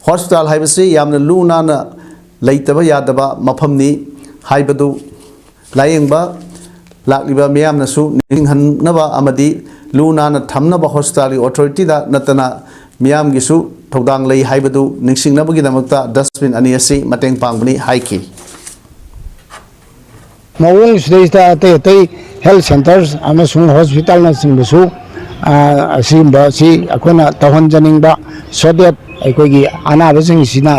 ꯍꯣꯁꯄꯤꯇꯥꯜ ꯍꯥꯏꯕꯁꯤ ꯌꯥꯝꯅ ꯂꯨ ꯅꯥꯟꯅ ꯂꯩꯇꯕ ꯌꯥꯗꯕ ꯃꯐꯝꯅꯤ ꯍꯥꯏꯕꯗꯨ ꯂꯥꯌꯦꯡꯕ ꯂꯥꯛꯂꯤꯕ ꯃꯤꯌꯥꯝꯅꯁꯨ ꯅꯤꯡꯁꯤꯡꯍꯟꯅꯕ ꯑꯃꯗꯤ ꯂꯨ ꯅꯥꯟꯅ ꯊꯝꯅꯕ ꯍꯣꯁꯄꯤꯇꯥꯜꯒꯤ ꯑꯣꯊꯣꯔꯤꯇꯤꯗ ꯅꯠꯇꯅ ꯃꯤꯌꯥꯝꯒꯤꯁꯨ ꯊꯧꯗꯥꯡ ꯂꯩ ꯍꯥꯏꯕꯗꯨ ꯅꯤꯡꯁꯤꯡꯅꯕꯒꯤꯗꯃꯛꯇ ꯗꯁꯕꯤꯟ ꯑꯅꯤ ꯑꯁꯤ ꯃꯇꯦꯡ ꯄꯥꯡꯕꯅꯤ ꯍꯥꯏꯈꯤ꯫ ꯃꯑꯣꯡꯁꯤꯗꯩꯁꯤꯗ ꯑꯇꯩ ꯑꯇꯩ ꯍꯦꯜꯊ ꯁꯦꯟꯇꯔꯁ ꯑꯃꯁꯨꯡ ꯍꯣꯁꯄꯤꯇꯥꯜꯅꯆꯤꯡꯕꯁꯨ, ꯑ, ꯑꯁꯤꯒꯨꯝꯕ ꯑꯁꯤ ꯑꯩꯈꯣꯏꯅ ꯇꯧꯍꯟꯖꯅꯤꯡꯕ, so that ꯑꯩꯈꯣꯏꯒꯤ ꯑꯅꯥꯕꯁꯤꯡꯁꯤꯅ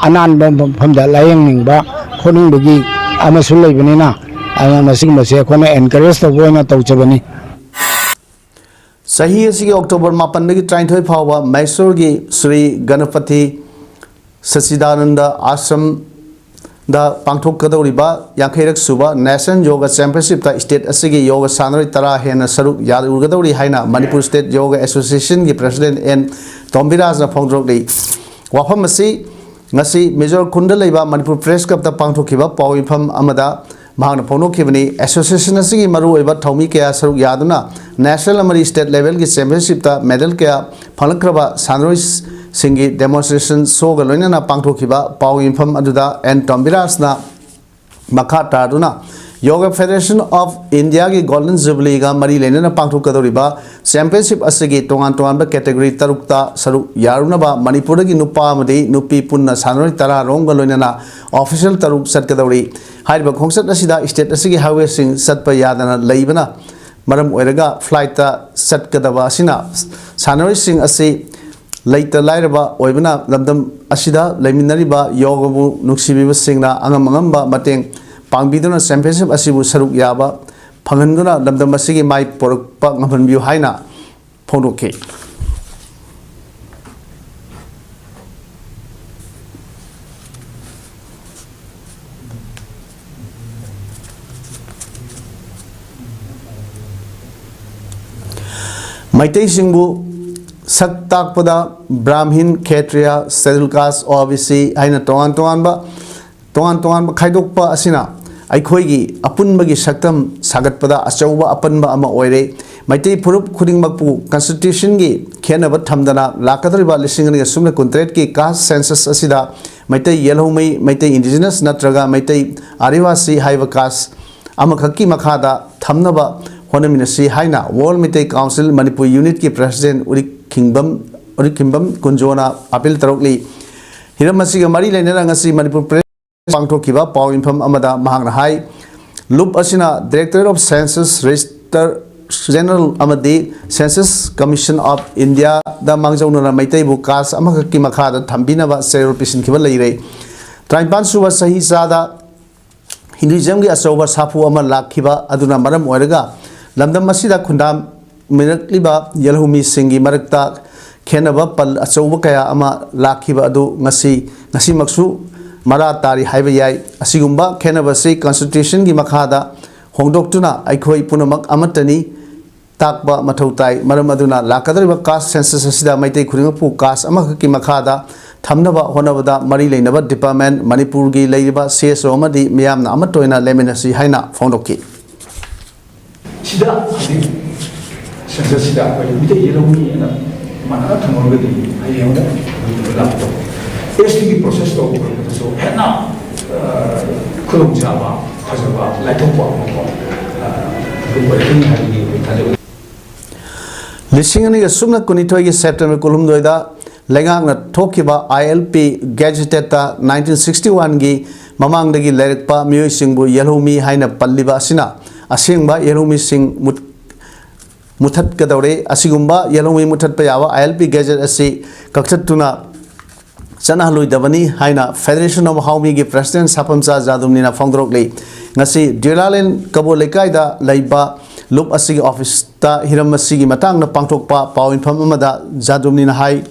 ꯑꯅꯥꯟꯕ ꯃꯐꯝꯗ ꯂꯥꯌꯦꯡꯅꯤꯡꯕ ꯈꯣꯠꯅꯤꯡꯕꯒꯤ ꯑꯃꯁꯨ ꯂꯩꯕꯅꯤꯅ, ꯑꯗꯨꯅ ꯃꯁꯤꯒꯨꯝꯕꯁꯦ ꯑꯩꯈꯣꯏꯅ ꯑꯦꯟꯀꯔꯦꯖ ꯇꯧꯕ ꯑꯣꯏꯅ ꯇꯧꯖꯕꯅꯤ꯫ ꯆꯍꯤ ꯑꯁꯤꯒꯤ ꯑꯣꯛꯇꯣꯕꯔ ꯃꯥꯄꯟꯗꯒꯤ ꯇꯔꯥꯅꯤꯊꯣꯏ ꯐꯥꯎꯕ ꯃꯩꯁꯣꯔꯒꯤ ꯁ꯭ꯔꯤ ꯒꯅꯄꯊꯤ ꯁꯆꯤꯗꯥꯅꯟꯗ ꯑꯥꯁ꯭ꯔꯝꯗ ꯄꯥꯡꯊꯣꯛꯀꯗꯧꯔꯤꯕ ꯌꯥꯡꯈꯩꯔꯛ ꯁꯨꯕ ꯅꯦꯁꯅꯦꯜ ꯌꯣꯒ ꯆꯦꯝꯄꯤꯌꯟꯁꯤꯞꯇ ꯁ꯭ꯇꯦꯠ ꯑꯁꯤꯒꯤ ꯌꯣꯒ ꯁꯥꯟꯅꯔꯣꯏ ꯇꯔꯥ ꯍꯦꯟꯅ ꯁꯔꯨꯛ ꯌꯥꯔꯨꯒꯗꯧꯔꯤ ꯍꯥꯏꯅ ꯃꯅꯤꯄꯨꯔ ꯁ꯭ꯇꯦꯠ ꯌꯣꯒ ꯑꯦꯁꯣꯁꯤꯌꯦꯁꯟꯒꯤ ꯄ꯭ꯔꯁꯤꯗꯦꯟꯠ ꯑꯦꯟ ꯇꯣꯝꯕꯤꯔꯥꯖꯅ ꯐꯣꯡꯗꯣꯔꯛꯂꯤ꯫ ꯋꯥꯐꯝ ꯑꯁꯤ ꯉꯁꯤ ꯃꯦꯖꯣꯔ ꯈꯨꯟꯗ ꯂꯩꯕ ꯃꯅꯤꯄꯨꯔ ꯄ꯭ꯔꯦꯁ ꯀ꯭ꯂꯕꯇ ꯄꯥꯡꯊꯣꯛꯈꯤꯕ ꯄꯥꯎ ꯃꯤꯐꯝ ꯑꯃꯗ ꯃꯍꯥꯛꯅ ꯐꯣꯡꯗꯣꯛꯈꯤꯕꯅꯤ꯫ ꯑꯦꯁꯣꯁꯤꯌꯦꯁꯟ ꯑꯁꯤꯒꯤ ꯃꯔꯨꯑꯣꯏꯕ ꯊꯧꯃꯤ ꯀꯌꯥ ꯁꯔꯨꯛ ꯌꯥꯗꯨꯅ ꯅꯦꯁꯅꯦꯜ ꯑꯃꯗꯤ ꯁ꯭ꯇꯦꯠ ꯂꯦꯚꯦꯜꯒꯤ ꯆꯦꯝꯄꯤꯌꯟꯁꯤꯞꯇ ꯃꯦꯗꯜ ꯀꯌꯥ ꯐꯪꯂꯛꯈ꯭ꯔꯕ ꯁꯥꯟꯅꯔꯣꯏꯁꯤꯡꯒꯤ ꯗꯦꯃꯣꯟꯁꯇ꯭ꯔꯦꯁꯟ ꯁꯣꯒ ꯂꯣꯏꯅꯅ ꯄꯥꯡꯊꯣꯛꯈꯤꯕ ꯄꯥꯎ ꯃꯤꯐꯝ ꯑꯗꯨꯗ ꯑꯦꯟ ꯇꯣꯝꯕꯤꯔꯥꯖꯅ ꯃꯈꯥ ꯇꯥꯗꯨꯅ ꯌꯣꯒ ꯐꯦꯗꯔꯦꯁꯟ ꯑꯣꯐ ꯏꯟꯗꯤꯌꯥꯒꯤ ꯒꯣꯜꯗꯟ ꯖꯨꯕꯤꯂꯤꯒ ꯃꯔꯤ ꯂꯩꯅꯅ ꯄꯥꯡꯊꯣꯛꯀꯗꯧꯔꯤꯕ ꯆꯦꯝꯄꯤꯌꯟꯁꯤꯞ ꯑꯁꯤꯒꯤ ꯇꯣꯉꯥꯟ ꯇꯣꯉꯥꯟꯕ ꯀꯦꯇꯦꯒꯣꯔꯤ ꯇꯔꯨꯛꯇ ꯁꯔꯨꯛ ꯌꯥꯔꯨꯅꯕ ꯃꯅꯤꯄꯨꯔꯗꯒꯤ ꯅꯨꯄꯥ ꯑꯃꯗꯤ ꯅꯨꯄꯤ ꯄꯨꯟꯅ ꯁꯥꯟꯅꯔꯣꯏ ꯇꯔꯥ ꯔꯣꯝꯒ ꯂꯣꯏꯅꯅ ꯑꯣꯐꯤꯁꯤꯌꯦꯜ ꯇꯔꯨꯛ ꯆꯠꯀꯗꯧꯔꯤ꯫ ꯍꯥꯏꯔꯤꯕ ꯈꯣꯡꯆꯠ ꯑꯁꯤꯗ ꯁ꯭ꯇꯦꯠ ꯑꯁꯤꯒꯤ ꯍꯥꯏꯋꯦꯁꯤꯡ ꯆꯠꯄ ꯌꯥꯗꯅ ꯂꯩꯕꯅ ꯃꯔꯝ ꯑꯣꯏꯔꯒ ꯐ꯭ꯂꯥꯏꯠꯇ ꯆꯠꯀꯗꯕ ꯑꯁꯤꯅ ꯁꯥꯟꯅꯔꯣꯏꯁꯤꯡ ꯑꯁꯤ ꯂꯩꯇ ꯂꯥꯏꯔꯕ ꯑꯣꯏꯕꯅ ꯂꯝꯗꯝ ꯑꯁꯤꯗ ꯂꯩꯃꯤꯟꯅꯔꯤꯕ ꯌꯣꯒꯕꯨ ꯅꯨꯡꯁꯤꯕꯤꯕꯁꯤꯡꯅ ꯑꯉꯝ ꯑꯉꯝꯕ ꯃꯇꯦꯡ ꯄꯥꯡꯕꯤꯗꯨꯅ ꯆꯦꯝꯄꯤꯌꯟꯁꯤꯞ ꯑꯁꯤꯕꯨ ꯁꯔꯨꯛ ꯌꯥꯕ ꯐꯪꯍꯟꯗꯨꯅ ꯂꯝꯗꯝ ꯑꯁꯤꯒꯤ ꯃꯥꯏ ꯄꯨꯔꯛꯄ ꯉꯝꯍꯟꯕꯤꯌꯨ ꯍꯥꯏꯅ ꯐꯣꯡꯗꯣꯛꯈꯤ꯫ ꯃꯩꯇꯩꯁꯤꯡꯕꯨ ꯁꯛ ꯇꯥꯛꯄꯗ ꯕ꯭ꯔꯥꯍꯃꯤꯟ, ꯈꯦꯇ꯭ꯔꯤꯌꯥ, ꯁꯦꯗꯨꯜ ꯀꯥꯁ, ꯑꯣ ꯕꯤ ꯁꯤ ꯍꯥꯏꯅ ꯇꯣꯉꯥꯟ ꯇꯣꯉꯥꯟꯕ, ꯇꯣꯉꯥꯟ ꯇꯣꯉꯥꯟꯕ ꯈꯥꯏꯗꯣꯛꯄ ꯑꯁꯤꯅ ꯑꯩꯈꯣꯏꯒꯤ ꯑꯄꯨꯟꯕꯒꯤ ꯁꯛꯇꯝ ꯁꯥꯒꯠꯄꯗ ꯑꯆꯧꯕ ꯑꯄꯟꯕ ꯑꯃ ꯑꯣꯏꯔꯦ꯫ ꯃꯩꯇꯩ ꯐꯨꯔꯨꯞ ꯈꯨꯗꯤꯡꯃꯛꯄꯨ ꯀꯟꯁꯇꯤꯇ꯭ꯌꯨꯁꯟꯒꯤ ꯈꯦꯠꯅꯕ ꯊꯝꯗꯅ ꯂꯥꯛꯀꯗꯧꯔꯤꯕ ꯂꯤꯁꯤꯡ ꯑꯅꯤꯒ ꯁꯨꯞꯅ ꯀꯨꯟꯇꯔꯦꯠꯀꯤ ꯀꯥꯁ ꯁꯦꯟꯁꯁ ꯑꯁꯤꯗ ꯃꯩꯇꯩ ꯌꯦꯜꯍꯧꯃꯩ, ꯃꯩꯇꯩ ꯏꯟꯗꯤꯖꯤꯅꯁ ꯅꯠꯇ꯭ꯔꯒ ꯃꯩꯇꯩ ꯑꯥꯗꯤꯋꯥꯁꯤ ꯍꯥꯏꯕ ꯀꯥꯁ ꯑꯃꯈꯛꯀꯤ ꯃꯈꯥꯗ ꯊꯝꯅꯕ ꯍꯣꯠꯅꯃꯤꯟꯅꯁꯤ ꯍꯥꯏꯅ ꯋꯥꯔꯜ ꯃꯩꯇꯩ ꯀꯥꯎꯟꯁꯤꯜ ꯃꯅꯤꯄꯨꯔ ꯌꯨꯅꯤꯠꯀꯤ ꯄ꯭ꯔꯁꯤꯗꯦꯟꯠ ꯎꯔꯤꯈꯤꯡꯕꯝ, ꯎꯔꯤꯈꯤꯡꯕꯝ ꯀꯨꯟꯖꯣꯅ ꯑꯥꯄꯤꯜ ꯇꯧꯔꯛꯂꯤ꯫ ꯍꯤꯔꯝ ꯑꯁꯤꯒ ꯃꯔꯤ ꯂꯩꯅꯅ ꯉꯁꯤ ꯃꯅꯤꯄꯨꯔ ꯄ꯭ꯔꯦꯁ ꯄꯥꯡꯊꯣꯛꯈꯤꯕ ꯄꯥꯎ ꯃꯤꯐꯝ ꯑꯃꯗ ꯃꯍꯥꯛꯅ ꯍꯥꯏ, ꯂꯨꯞ ꯑꯁꯤꯅ directorate of census register general ꯑꯃꯗꯤ Census Commission of India ꯗ ꯃꯥꯡꯖꯧꯅꯅ ꯃꯩꯇꯩꯕꯨ ꯀꯥꯁ ꯑꯃꯈꯛꯀꯤ ꯃꯈꯥꯗ ꯊꯝꯕꯤꯅꯕ ꯆꯦꯔꯣꯜ ꯄꯤꯁꯤꯟꯈꯤꯕ ꯂꯩꯔꯦ꯫ ꯇꯔꯥꯅꯤꯄꯥꯟ ꯁꯨꯕ ꯆꯍꯤꯆꯥꯗ ꯍꯤꯟꯗꯨꯏꯖꯝꯒꯤ ꯑꯆꯧꯕ ꯁꯥꯐꯨ ꯑꯃ ꯂꯥꯛꯈꯤꯕ ꯑꯗꯨꯅ ꯃꯔꯝ ꯑꯣꯏꯔꯒ ꯂꯝꯗꯝ ꯑꯁꯤꯗ ꯈꯨꯟꯗꯥꯃꯤꯔꯛꯂꯤꯕ ꯌꯦꯜꯍꯧꯃꯤꯁꯤꯡꯒꯤ ꯃꯔꯛꯇ ꯈꯦꯟꯅꯕ ꯄꯜ ꯑꯆꯧꯕ ꯀꯌꯥ ꯑꯃ ꯂꯥꯛꯈꯤꯕ ꯑꯗꯨ ꯉꯁꯤ, ꯉꯁꯤꯃꯛꯁꯨ ꯃꯔꯥ ꯇꯥꯔꯤ ꯍꯥꯏꯕ ꯌꯥꯏ꯫ ꯑꯁꯤꯒꯨꯝꯕ ꯈꯦꯟꯅꯕꯁꯤ Constitution ꯒꯤ ꯃꯈꯥꯗ ꯍꯣꯡꯗꯣꯛꯇꯨꯅ ꯑꯩꯈꯣꯏ ꯄꯨꯝꯅꯃꯛ ꯑꯃꯠꯇꯅꯤ ꯇꯥꯛꯄ ꯃꯊꯧ ꯇꯥꯏ꯫ ꯃꯔꯝ ꯑꯗꯨꯅ ꯂꯥꯛꯀꯗꯧꯔꯤꯕ ꯀꯥꯁ ꯁꯦꯟꯁꯁ ꯑꯁꯤꯗ ꯃꯩꯇꯩ ꯈꯨꯗꯤꯡꯃꯛꯄꯨ ꯀꯥꯁ ꯑꯃꯈꯛꯀꯤ ꯃꯈꯥꯗ ꯊꯝꯅꯕ ꯍꯣꯠꯅꯕꯗ ꯃꯔꯤ ꯂꯩꯅꯕ ꯗꯤꯄꯥꯔꯠꯃꯦꯟ, ꯃꯅꯤꯄꯨꯔꯒꯤ ꯂꯩꯔꯤꯕ ꯁꯤ ꯑꯦꯁ ꯑꯣ ꯑꯃꯗꯤ ꯃꯤꯌꯥꯝꯅ ꯑꯃꯠꯇ ꯑꯣꯏꯅ ꯂꯦꯞꯃꯤꯟꯅꯁꯤ ꯍꯥꯏꯅ ꯐꯣꯡꯗꯣꯛꯈꯤ꯫ ꯁꯤꯗ ꯍꯧꯖꯤꯛ ꯁꯦꯟꯁꯁꯁꯤꯗ ꯑꯩꯈꯣꯏ ꯃꯤꯇꯩ ꯌꯦꯜꯍꯧꯃꯤ ꯑꯅ ꯃꯥꯟꯅꯅ ꯊꯝꯃꯒꯗꯤ ꯍꯌꯦꯡ ꯑꯃꯨꯛ ꯂꯥꯛꯄꯗꯣ ꯑꯦꯁ ꯇꯤꯒꯤ ꯄ꯭ꯔꯣꯁꯦꯁ ꯇꯧꯕ ꯈꯣꯠꯄꯗꯁꯨ ꯍꯦꯟꯅ ꯈꯨꯗꯣꯡꯆꯥꯕ, ꯐꯖꯕ, ꯂꯥꯏꯊꯣꯛꯄ ꯑꯃꯀꯣ ꯑꯗꯨ ꯑꯣꯏꯔꯛꯀꯅꯤ ꯍꯥꯏꯕꯒꯤ ꯑꯩꯈꯣꯏ ꯊꯥꯖꯕ꯫ ꯂꯤꯁꯤꯡ ꯑꯅꯤꯒ ꯁꯨꯞꯅ ꯀꯨꯟꯅꯤꯊꯣꯏꯒꯤ ꯁꯦꯞꯇꯦꯝꯕꯔ ꯀꯨꯟꯍꯨꯝꯗꯣꯏꯗ ꯂꯩꯉꯥꯛꯅ ꯊꯣꯛꯈꯤꯕ ꯑꯥꯏ ꯑꯦꯜ ꯄꯤ ꯒꯦꯖꯦꯇꯦꯠꯇ ꯅꯥꯏꯟꯇꯤꯟ ꯁꯤꯛꯁꯇꯤ ꯋꯥꯟꯒꯤ ꯃꯃꯥꯡꯗꯒꯤ ꯂꯩꯔꯛꯄ ꯃꯤꯑꯣꯏꯁꯤꯡꯕꯨ ꯌꯦꯜꯍꯧꯃꯤ ꯍꯥꯏꯅ ꯄꯜꯂꯤꯕ ꯑꯁꯤꯅ ꯑꯁꯦꯡꯕ ꯌꯦꯜꯍꯧꯃꯤꯁꯤꯡ ꯃꯨꯠ-, ꯃꯨꯠꯊꯠꯀꯗꯧꯔꯦ꯫ ꯑꯁꯤꯒꯨꯝꯕ ꯌꯦꯜꯍꯧꯃꯤ ꯃꯨꯠꯊꯠꯄ ꯌꯥꯕ ꯑꯥꯏ ꯑꯦꯜ ꯄꯤ ꯒꯦꯖꯦꯠ ꯑꯁꯤ ꯀꯛꯊꯠꯇꯨꯅ ꯆꯠꯅꯍꯜꯂꯣꯏꯗꯕꯅꯤ ꯍꯥꯏꯅ Federation of Haomi ꯒꯤ ꯄ꯭ꯔꯦꯁꯤꯗꯦꯟ ꯁꯥꯄꯝꯆꯥ ꯖꯥꯗꯨꯝꯅꯤꯅ ꯐꯣꯡꯗꯣꯔꯛꯂꯤ꯫ ꯉꯁꯤ ꯗ꯭ꯌꯨꯂꯥꯂꯦꯟ ꯀꯕꯣ ꯂꯩꯀꯥꯏꯗ ꯂꯩꯕ ꯂꯨꯞ ꯑꯁꯤꯒꯤ ꯑꯣꯐꯤꯁꯇ ꯍꯤꯔꯝ ꯑꯁꯤꯒꯤ ꯃꯇꯥꯡꯗ ꯄꯥꯡꯊꯣꯛꯄ ꯄꯥꯎ ꯏꯟꯐꯝ ꯑꯃꯗ ꯖꯥꯗꯨꯝꯅꯤꯅ ꯍꯥꯏ,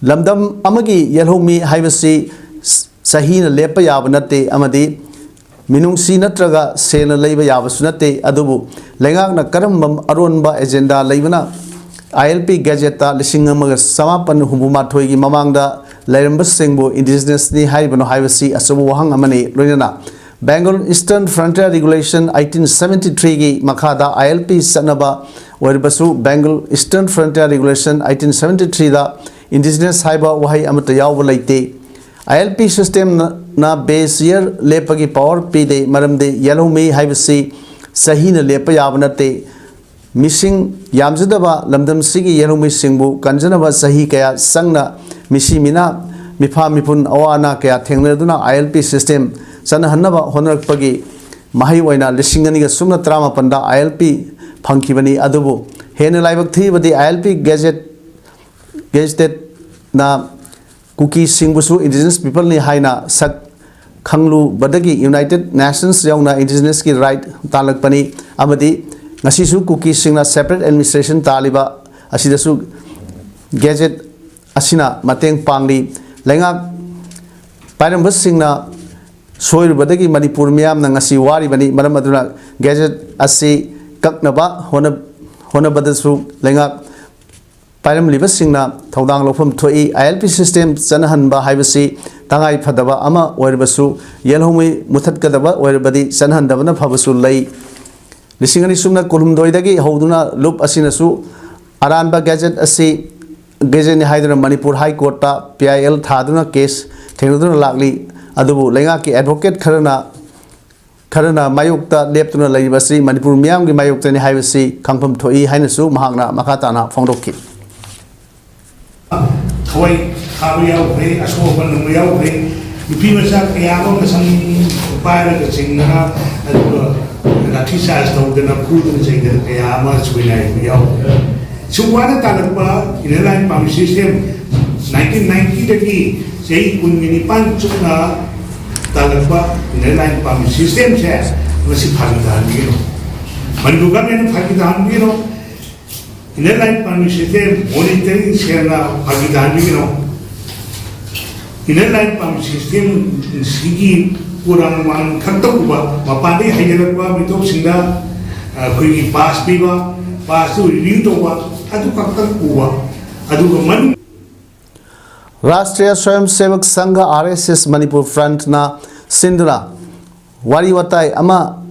ꯂꯝꯗꯝ ꯑꯃꯒꯤ ꯌꯦꯜꯍꯧꯃꯤ ꯍꯥꯏꯕꯁꯤ ꯆꯍꯤꯅ ꯂꯦꯞꯄ ꯌꯥꯕ ꯅꯠꯇꯦ ꯑꯃꯗꯤ ꯃꯤꯅꯨꯡꯁꯤ ꯅꯠꯇ꯭ꯔꯒ ꯁꯦꯜꯅ ꯂꯩꯕ ꯌꯥꯕꯁꯨ ꯅꯠꯇꯦ꯫ ꯑꯗꯨꯕꯨ ꯂꯩꯉꯥꯛꯅ ꯀꯔꯝꯕ ꯑꯔꯣꯟꯕ ꯑꯦꯖꯦꯟꯗꯥ ꯂꯩꯕꯅ ꯑꯥꯏ ꯑꯦꯜ ꯄꯤ ꯒꯦꯖꯦꯠꯇ ꯂꯤꯁꯤꯡ ꯑꯃꯒ ꯆꯃꯥꯄꯟ ꯍꯨꯝꯐꯨ ꯃꯥꯊꯣꯏꯒꯤ ꯃꯃꯥꯡꯗ ꯂꯩꯔꯝꯕꯁꯤꯡꯕꯨ ꯏꯟꯗꯤꯖꯤꯅꯁꯅꯤ ꯍꯥꯏꯔꯤꯕꯅꯣ ꯍꯥꯏꯕꯁꯤ ꯑꯆꯧꯕ ꯋꯥꯍꯪ ꯑꯃꯅꯤ꯫ ꯂꯣꯏꯅꯅ Bengal Eastern Frontier Regulation eighteen seventy three ꯒꯤ ꯃꯈꯥꯗ ꯑꯥꯏ ꯑꯦꯜ ꯄꯤ ꯆꯠꯅꯕ ꯑꯣꯏꯔꯕꯁꯨ Bengal Eastern Frontier Regulation eighteen seventy three ꯗ ꯏꯟꯗꯤꯖꯤꯅꯁ ꯍꯥꯏꯕ ꯋꯥꯍꯩ ꯑꯃꯠꯇ ꯌꯥꯎꯕ ꯂꯩꯇꯦ꯫ ꯑꯥꯏ ꯑꯦꯜ ꯄꯤ ꯁꯤꯁꯇꯦꯝꯅ ꯕꯦꯁ ꯏꯌꯔ ꯂꯦꯞꯄꯒꯤ ꯄꯥꯋꯔ ꯄꯤꯗꯦ, ꯃꯔꯝꯗꯤ ꯌꯦꯜꯍꯧꯃꯤ ꯍꯥꯏꯕꯁꯤ ꯆꯍꯤꯅ ꯂꯦꯞꯄ ꯌꯥꯕ ꯅꯠꯇꯦ꯫ ꯃꯤꯁꯤꯡ ꯌꯥꯝꯖꯗꯕ ꯂꯝꯗꯝꯁꯤꯒꯤ ꯌꯦꯜꯍꯧꯃꯤꯁꯤꯡꯕꯨ ꯀꯟꯖꯅꯕ ꯆꯍꯤ ꯀꯌꯥ ꯆꯪꯅ ꯃꯤꯁꯤ ꯃꯤꯅꯥ, ꯃꯤꯐꯥ ꯃꯤꯄꯨꯟ, ꯑꯋꯥ ꯑꯅꯥ ꯀꯌꯥ ꯊꯦꯡꯅꯗꯨꯅ ꯑꯥꯏ ꯑꯦꯜ ꯄꯤ ꯁꯤꯁꯇꯦꯝ ꯆꯠꯅꯍꯟꯅꯕ ꯍꯣꯠꯅꯔꯛꯄꯒꯤ ꯃꯍꯩ ꯑꯣꯏꯅ ꯂꯤꯁꯤꯡ ꯑꯅꯤꯒ ꯁꯨꯞꯅ ꯇꯔꯥꯃꯥꯄꯟꯗ ꯑꯥꯏ ꯑꯦꯜ ꯄꯤ ꯐꯪꯈꯤꯕꯅꯤ꯫ ꯑꯗꯨꯕꯨ ꯍꯦꯟꯅ ꯂꯥꯏꯕꯛ ꯊꯤꯕꯗꯤ, ꯑꯥꯏ ꯑꯦꯜ ꯄꯤ ꯒꯦꯖꯦꯠ ꯒꯦꯖꯦꯇꯦꯠꯅ ꯀꯨꯀꯤꯁꯤꯡꯕꯨꯁꯨ indigenous peopleꯅꯤ ꯍꯥꯏꯅ ꯁꯛ ꯈꯪꯂꯨꯕꯗꯒꯤ United Nations ꯌꯧꯅ indigenous ꯀꯤ right ꯇꯥꯜꯂꯛꯄꯅꯤ꯫ ꯑꯃꯗꯤ ꯉꯁꯤꯁꯨ ꯀꯨꯀꯤꯁꯤꯡꯅ separate administration ꯇꯥꯜꯂꯤꯕ ꯑꯁꯤꯗꯁꯨ ꯒꯦꯖꯦꯠ ꯑꯁꯤꯅ ꯃꯇꯦꯡ ꯄꯥꯡꯂꯤ꯫ ꯂꯩꯉꯥꯛ ꯄꯥꯏꯔꯝꯕꯁꯤꯡꯅ ꯁꯣꯏꯔꯨꯕꯗꯒꯤ ꯃꯅꯤꯄꯨꯔ ꯃꯤꯌꯥꯝꯅ ꯉꯁꯤ ꯋꯥꯔꯤꯕꯅꯤ꯫ ꯃꯔꯝ ꯑꯗꯨꯅ ꯒꯦꯖꯦꯠ ꯑꯁꯤ ꯀꯛꯅꯕ ꯍꯣꯠꯅ-, ꯍꯣꯠꯅꯕꯗꯁꯨ ꯂꯩꯉꯥꯛ ꯄꯥꯏꯔꯝꯂꯤꯕꯁꯤꯡꯅ ꯊꯧꯗꯥꯡ ꯂꯧꯐꯝ ꯊꯣꯛꯏ꯫ ꯑꯥꯏ ꯑꯦꯜ ꯄꯤ system ꯆꯠꯅꯍꯟꯕ ꯍꯥꯏꯕꯁꯤ ꯇꯉꯥꯏ ꯐꯗꯕ ꯑꯃ ꯑꯣꯏꯔꯕꯁꯨ, ꯌꯦꯜꯍꯧꯃꯤ ꯃꯨꯊꯠꯀꯗꯕ ꯑꯣꯏꯔꯕꯗꯤ ꯆꯠꯅꯍꯟꯗꯕꯅ ꯐꯕꯁꯨ ꯂꯩ꯫ ꯂꯤꯁꯤꯡ ꯑꯅꯤ ꯁꯨꯞꯅ ꯀꯨꯟꯍꯨꯝꯗꯣꯏꯗꯒꯤ ꯍꯧꯗꯨꯅ ꯂꯨꯞ ꯑꯁꯤꯅꯁꯨ ꯑꯔꯥꯟꯕ ꯒꯦꯖꯦꯠ ꯑꯁꯤ ꯒꯦꯖꯦꯠꯅꯤ ꯍꯥꯏꯗꯨꯅ ꯃꯅꯤꯄꯨꯔ ꯍꯥꯏ ꯀꯣꯔꯠꯇ ꯄꯤ ꯑꯥꯏ ꯑꯦꯜ ꯊꯥꯗꯨꯅ ꯀꯦꯁ ꯊꯦꯡꯅꯗꯨꯅ ꯂꯥꯛꯂꯤ꯫ ꯑꯗꯨꯕꯨ ꯂꯩꯉꯥꯛꯀꯤ ꯑꯦꯗꯚꯣꯀꯦꯠ ꯈꯔꯅ, ꯈꯔꯅ ꯃꯥꯌꯣꯛꯇ ꯂꯦꯞꯇꯨꯅ ꯂꯩꯔꯤꯕ ꯑꯁꯤ ꯃꯅꯤꯄꯨꯔ ꯃꯤꯌꯥꯝꯒꯤ ꯃꯥꯌꯣꯛꯇꯅꯤ ꯍꯥꯏꯕꯁꯤ ꯈꯪꯐꯝ ꯊꯣꯛꯏ ꯍꯥꯏꯅꯁꯨ ꯃꯍꯥꯛꯅ ꯃꯈꯥ ꯇꯥꯅ ꯐꯣꯡꯗꯣꯛꯈꯤ꯫ ꯊꯋꯥꯏ ꯊꯥꯕ ꯌꯥꯎꯈ꯭ꯔꯦ, ꯑꯁꯣꯛ ꯑꯄꯟ ꯅꯪꯕ ꯌꯥꯎꯈ꯭ꯔꯦ꯫ ꯅꯨꯄꯤ ꯃꯆꯥ ꯀꯌꯥ ꯑꯃ ꯃꯁꯝ ꯄꯥꯏꯔꯒ ꯆꯤꯡꯗꯅ, ꯑꯗꯨꯒ ꯂꯥꯊꯤ ꯆꯥꯔꯖ ꯇꯧꯗꯅ, ꯐꯨꯗꯅ ꯆꯩꯗꯅ ꯀꯌꯥ ꯑꯃ ꯁꯣꯏꯅꯥꯏꯕ ꯌꯥꯎꯈ꯭ꯔꯦ꯫ ꯁꯨꯛ ꯋꯥꯅ ꯇꯥꯜꯂꯛꯄ Inner Line Permit System, nineteen ninetyꯗꯒꯤ ꯆꯍꯤ ꯀꯨꯟꯒ ꯅꯤꯄꯥꯟ ꯆꯨꯞꯅ ꯇꯥꯜꯂꯛꯄ Inner Line Permit Systemꯁꯦ ꯃꯁꯤ ꯐꯥꯒꯤ ꯇꯥꯍꯟꯕꯤꯒꯅꯨ꯫ ꯃꯅꯤꯄꯨꯔ governmentꯅ ꯐꯥꯒꯤ ꯇꯥꯍꯟꯕꯤꯒꯅꯨ꯫ Inner Line Permit System monitoring cellꯅ ꯐꯥꯒꯤ ꯇꯥꯍꯟꯕꯤꯒꯅꯨ꯫ Inner Line Permit Systemꯁꯤꯒꯤ ꯄꯨꯔꯥꯡ ꯃꯥꯡ ꯈꯛꯇ ꯎꯕ, ꯃꯄꯥꯟꯗꯒꯤ ꯍꯩꯖꯤꯜꯂꯛꯄ ꯃꯤꯇꯣꯞꯁꯤꯡꯗ ꯑꯩꯈꯣꯏꯒꯤ ꯄꯥꯁ ꯄꯤꯕ, ꯄꯥꯁꯇꯨ ꯔꯤꯅ꯭ꯌꯨ ꯇꯧꯕ, ꯑꯗꯨ ꯈꯛꯇ ꯎꯕ꯫ ꯑꯗꯨꯒ ꯃꯅꯨꯡ ꯔꯥꯁꯇ꯭ꯔꯤꯌꯥ ꯁ꯭ꯋꯌꯝ ꯁꯦꯕꯛ ꯁꯪꯘ, ꯑꯥꯔ ꯑꯦꯁ ꯑꯦꯁ, ꯃꯅꯤꯄꯨꯔ ꯐ꯭ꯔꯟꯠꯅ ꯁꯤꯟꯗꯨꯅ ꯋꯥꯔꯤ ꯋꯥꯇꯥꯏ ꯑꯃ,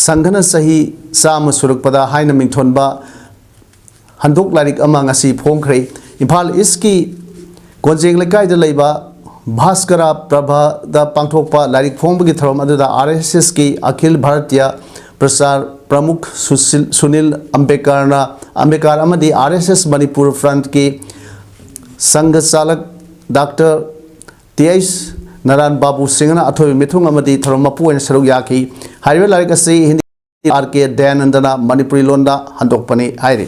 ꯁꯪꯘꯅ ꯆꯍꯤ ꯆꯥꯝꯃ ꯁꯨꯔꯛꯄꯗ ꯍꯥꯏꯅ ꯃꯤꯡꯊꯣꯟꯕ ꯍꯟꯗꯣꯛ ꯂꯥꯏꯔꯤꯛ ꯑꯃ ꯉꯁꯤ ꯐꯣꯡꯈ꯭ꯔꯦ꯫ ꯏꯝꯐꯥꯜ ꯏꯁꯀꯤ ꯀꯣꯟꯖꯦꯡ ꯂꯩꯀꯥꯏꯗ ꯂꯩꯕ ꯚꯥꯁꯀꯔꯥ ꯄ꯭ꯔꯚꯥꯗ ꯄꯥꯡꯊꯣꯛꯄ ꯂꯥꯏꯔꯤꯛ ꯐꯣꯡꯕꯒꯤ ꯊꯧꯔꯝ ꯑꯗꯨꯗ ꯑꯥꯔ ꯑꯦꯁ ꯑꯦꯁꯀꯤ ꯑꯈꯤꯜ ꯚꯥꯔꯇꯤꯌ ꯄ꯭ꯔꯆꯥꯔ ꯄ꯭ꯔꯃꯨꯈ ꯁꯨꯁꯤꯜ-, ꯁꯨꯅꯤꯜ ꯑꯝꯕꯦꯀꯔꯅ, ꯑꯝꯕꯦꯀꯥꯔ ꯑꯃꯗꯤ ꯑꯥꯔ ꯑꯦꯁ ꯑꯦꯁ ꯃꯅꯤꯄꯨꯔ ꯐ꯭ꯔꯟꯠꯀꯤ Sanghchalak doctor T H Narayan Babu ꯁꯤꯡꯍꯅ ꯑꯊꯣꯏꯕ ꯃꯤꯊꯨꯡ ꯑꯃꯗꯤ ꯊꯧꯔꯝ ꯃꯄꯨ ꯑꯣꯏꯅ ꯁꯔꯨꯛ ꯌꯥꯈꯤ꯫ ꯍꯥꯏꯔꯤꯕ ꯂꯥꯏꯔꯤꯛ ꯑꯁꯤ ꯍꯤꯟꯗꯤ ꯑꯥꯔ ꯀꯦ ꯗꯌꯥꯅꯟꯗꯅ ꯃꯅꯤꯄꯨꯔꯤ ꯂꯣꯟꯗ ꯍꯟꯗꯣꯛꯄꯅꯤ ꯍꯥꯏꯔꯤ꯫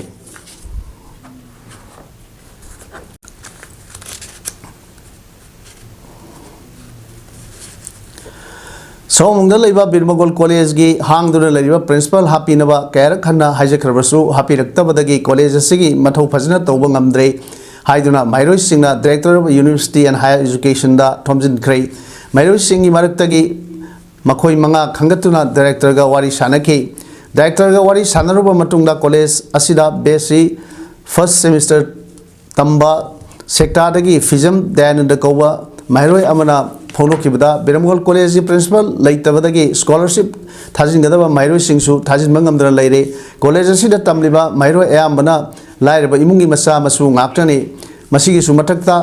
ꯁꯑꯣꯝꯕꯨꯡꯗ ꯂꯩꯕ ꯕꯤꯔꯃꯒꯣꯜ ꯀꯣꯂꯦꯖꯒꯤ ꯍꯥꯡꯗꯨꯅ ꯂꯩꯔꯤꯕ ꯄ꯭ꯔꯤꯟꯁꯤꯄꯥꯜ ꯍꯥꯞꯄꯤꯅꯕ ꯀꯌꯥꯔꯛ ꯍꯟꯅ ꯍꯥꯏꯖꯈ꯭ꯔꯕꯁꯨ ꯍꯥꯞꯄꯤꯔꯛꯇꯕꯗꯒꯤ ꯀꯣꯂꯦꯖ ꯑꯁꯤꯒꯤ ꯃꯊꯧ ꯐꯖꯅ ꯇꯧꯕ ꯉꯝꯗ꯭ꯔꯦ ꯍꯥꯏꯗꯨꯅ ꯃꯍꯩꯔꯣꯏꯁꯤꯡꯅ Director of University and Higher Educationꯗ ꯊꯣꯝꯖꯤꯟꯈ꯭ꯔꯦ꯫ ꯃꯍꯩꯔꯣꯏꯁꯤꯡꯒꯤ ꯃꯔꯛꯇꯒꯤ ꯃꯈꯣꯏ ꯃꯉꯥ ꯈꯟꯒꯠꯇꯨꯅ Directorꯒ ꯋꯥꯔꯤ ꯁꯥꯟꯅꯈꯤ꯫ Directorꯒ ꯋꯥꯔꯤ ꯁꯥꯟꯅꯔꯨꯕ ꯃꯇꯨꯡꯗ ꯀꯣꯂꯦꯖ ꯑꯁꯤꯗ B S C first semester ꯇꯝꯕ ꯁꯦꯛꯇꯥꯗꯒꯤ ꯐꯤꯖꯝ ꯗꯌꯥꯅꯟꯗ ꯀꯧꯕ ꯃꯍꯩꯔꯣꯏ ꯑꯃꯅ ꯐꯣꯡꯗꯣꯛꯈꯤꯕꯗ, ꯕꯤꯔꯝꯒꯣꯜ ꯀꯣꯂꯦꯖꯀꯤ ꯄ꯭ꯔꯤꯟꯁꯤꯄꯥꯜ ꯂꯩꯇꯕꯗꯒꯤ ꯁ꯭ꯀꯣꯂꯔꯁꯤꯞ ꯊꯥꯖꯤꯟꯒꯗꯕ ꯃꯍꯩꯔꯣꯏꯁꯤꯡꯁꯨ ꯊꯥꯖꯤꯟꯕ ꯉꯝꯗꯅ ꯂꯩꯔꯦ꯫ ꯀꯣꯂꯦꯖ ꯑꯁꯤꯗ ꯇꯝꯂꯤꯕ ꯃꯍꯩꯔꯣꯏ ꯑꯌꯥꯝꯕꯅ ꯂꯥꯏꯔꯕ ꯏꯃꯨꯡꯒꯤ ꯃꯆꯥ ꯃꯁꯨ ꯉꯥꯛꯇꯅꯤ꯫ ꯃꯁꯤꯒꯤꯁꯨ ꯃꯊꯛꯇ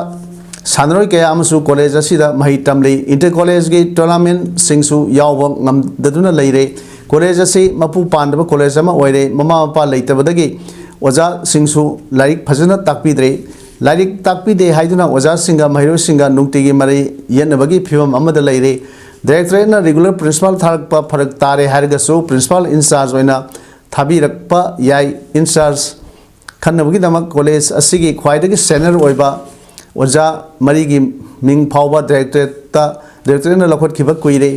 ꯁꯥꯟꯅꯔꯣꯏ ꯀꯌꯥ ꯑꯃꯁꯨ ꯀꯣꯂꯦꯖ ꯑꯁꯤꯗ ꯃꯍꯩ ꯇꯝꯂꯤ꯫ Inter collegeꯀꯤ tournamentꯁꯤꯡꯁꯨ ꯌꯥꯎꯕ ꯉꯝꯗꯗꯨꯅ ꯂꯩꯔꯦ꯫ ꯀꯣꯂꯦꯖ ꯑꯁꯤ ꯃꯄꯨ ꯄꯥꯟꯗꯕ ꯀꯣꯂꯦꯖ ꯑꯃ ꯑꯣꯏꯔꯦ꯫ ꯃꯃꯥ ꯃꯄꯥ ꯂꯩꯇꯕꯗꯒꯤ ꯑꯣꯖꯥꯁꯤꯡꯁꯨ ꯂꯥꯏꯔꯤꯛ ꯐꯖꯅ ꯇꯥꯛꯄꯤꯗ꯭ꯔꯦ꯫ ꯂꯥꯏꯔꯤꯛ ꯇꯥꯛꯄꯤꯗꯦ ꯍꯥꯏꯗꯨꯅ ꯑꯣꯖꯥꯁꯤꯡꯒ ꯃꯍꯩꯔꯣꯏꯁꯤꯡꯒ ꯅꯨꯡꯇꯤꯒꯤ ꯃꯔꯩ ꯌꯦꯠꯅꯕꯒꯤ ꯐꯤꯕꯝ ꯑꯃꯗ ꯂꯩꯔꯦ꯫ Directorateꯅ regular principal ꯊꯥꯔꯛꯄ ꯐꯔꯛ ꯇꯥꯔꯦ ꯍꯥꯏꯔꯒꯁꯨ principal in charge ꯑꯣꯏꯅ ꯊꯥꯕꯤꯔꯛꯄ ꯌꯥꯏ꯫ In charge ꯈꯟꯅꯕꯒꯤꯗꯃꯛ ꯀꯣꯂꯦꯖ ꯑꯁꯤꯒꯤ ꯈ꯭ꯋꯥꯏꯗꯒꯤ senior ꯑꯣꯏꯕ ꯑꯣꯖꯥ ꯃꯔꯤꯒꯤ ꯃꯤꯡ ꯐꯥꯎꯕ directorateꯇ, directorateꯅ ꯂꯧꯈꯠꯈꯤꯕ ꯀꯨꯏꯔꯦ꯫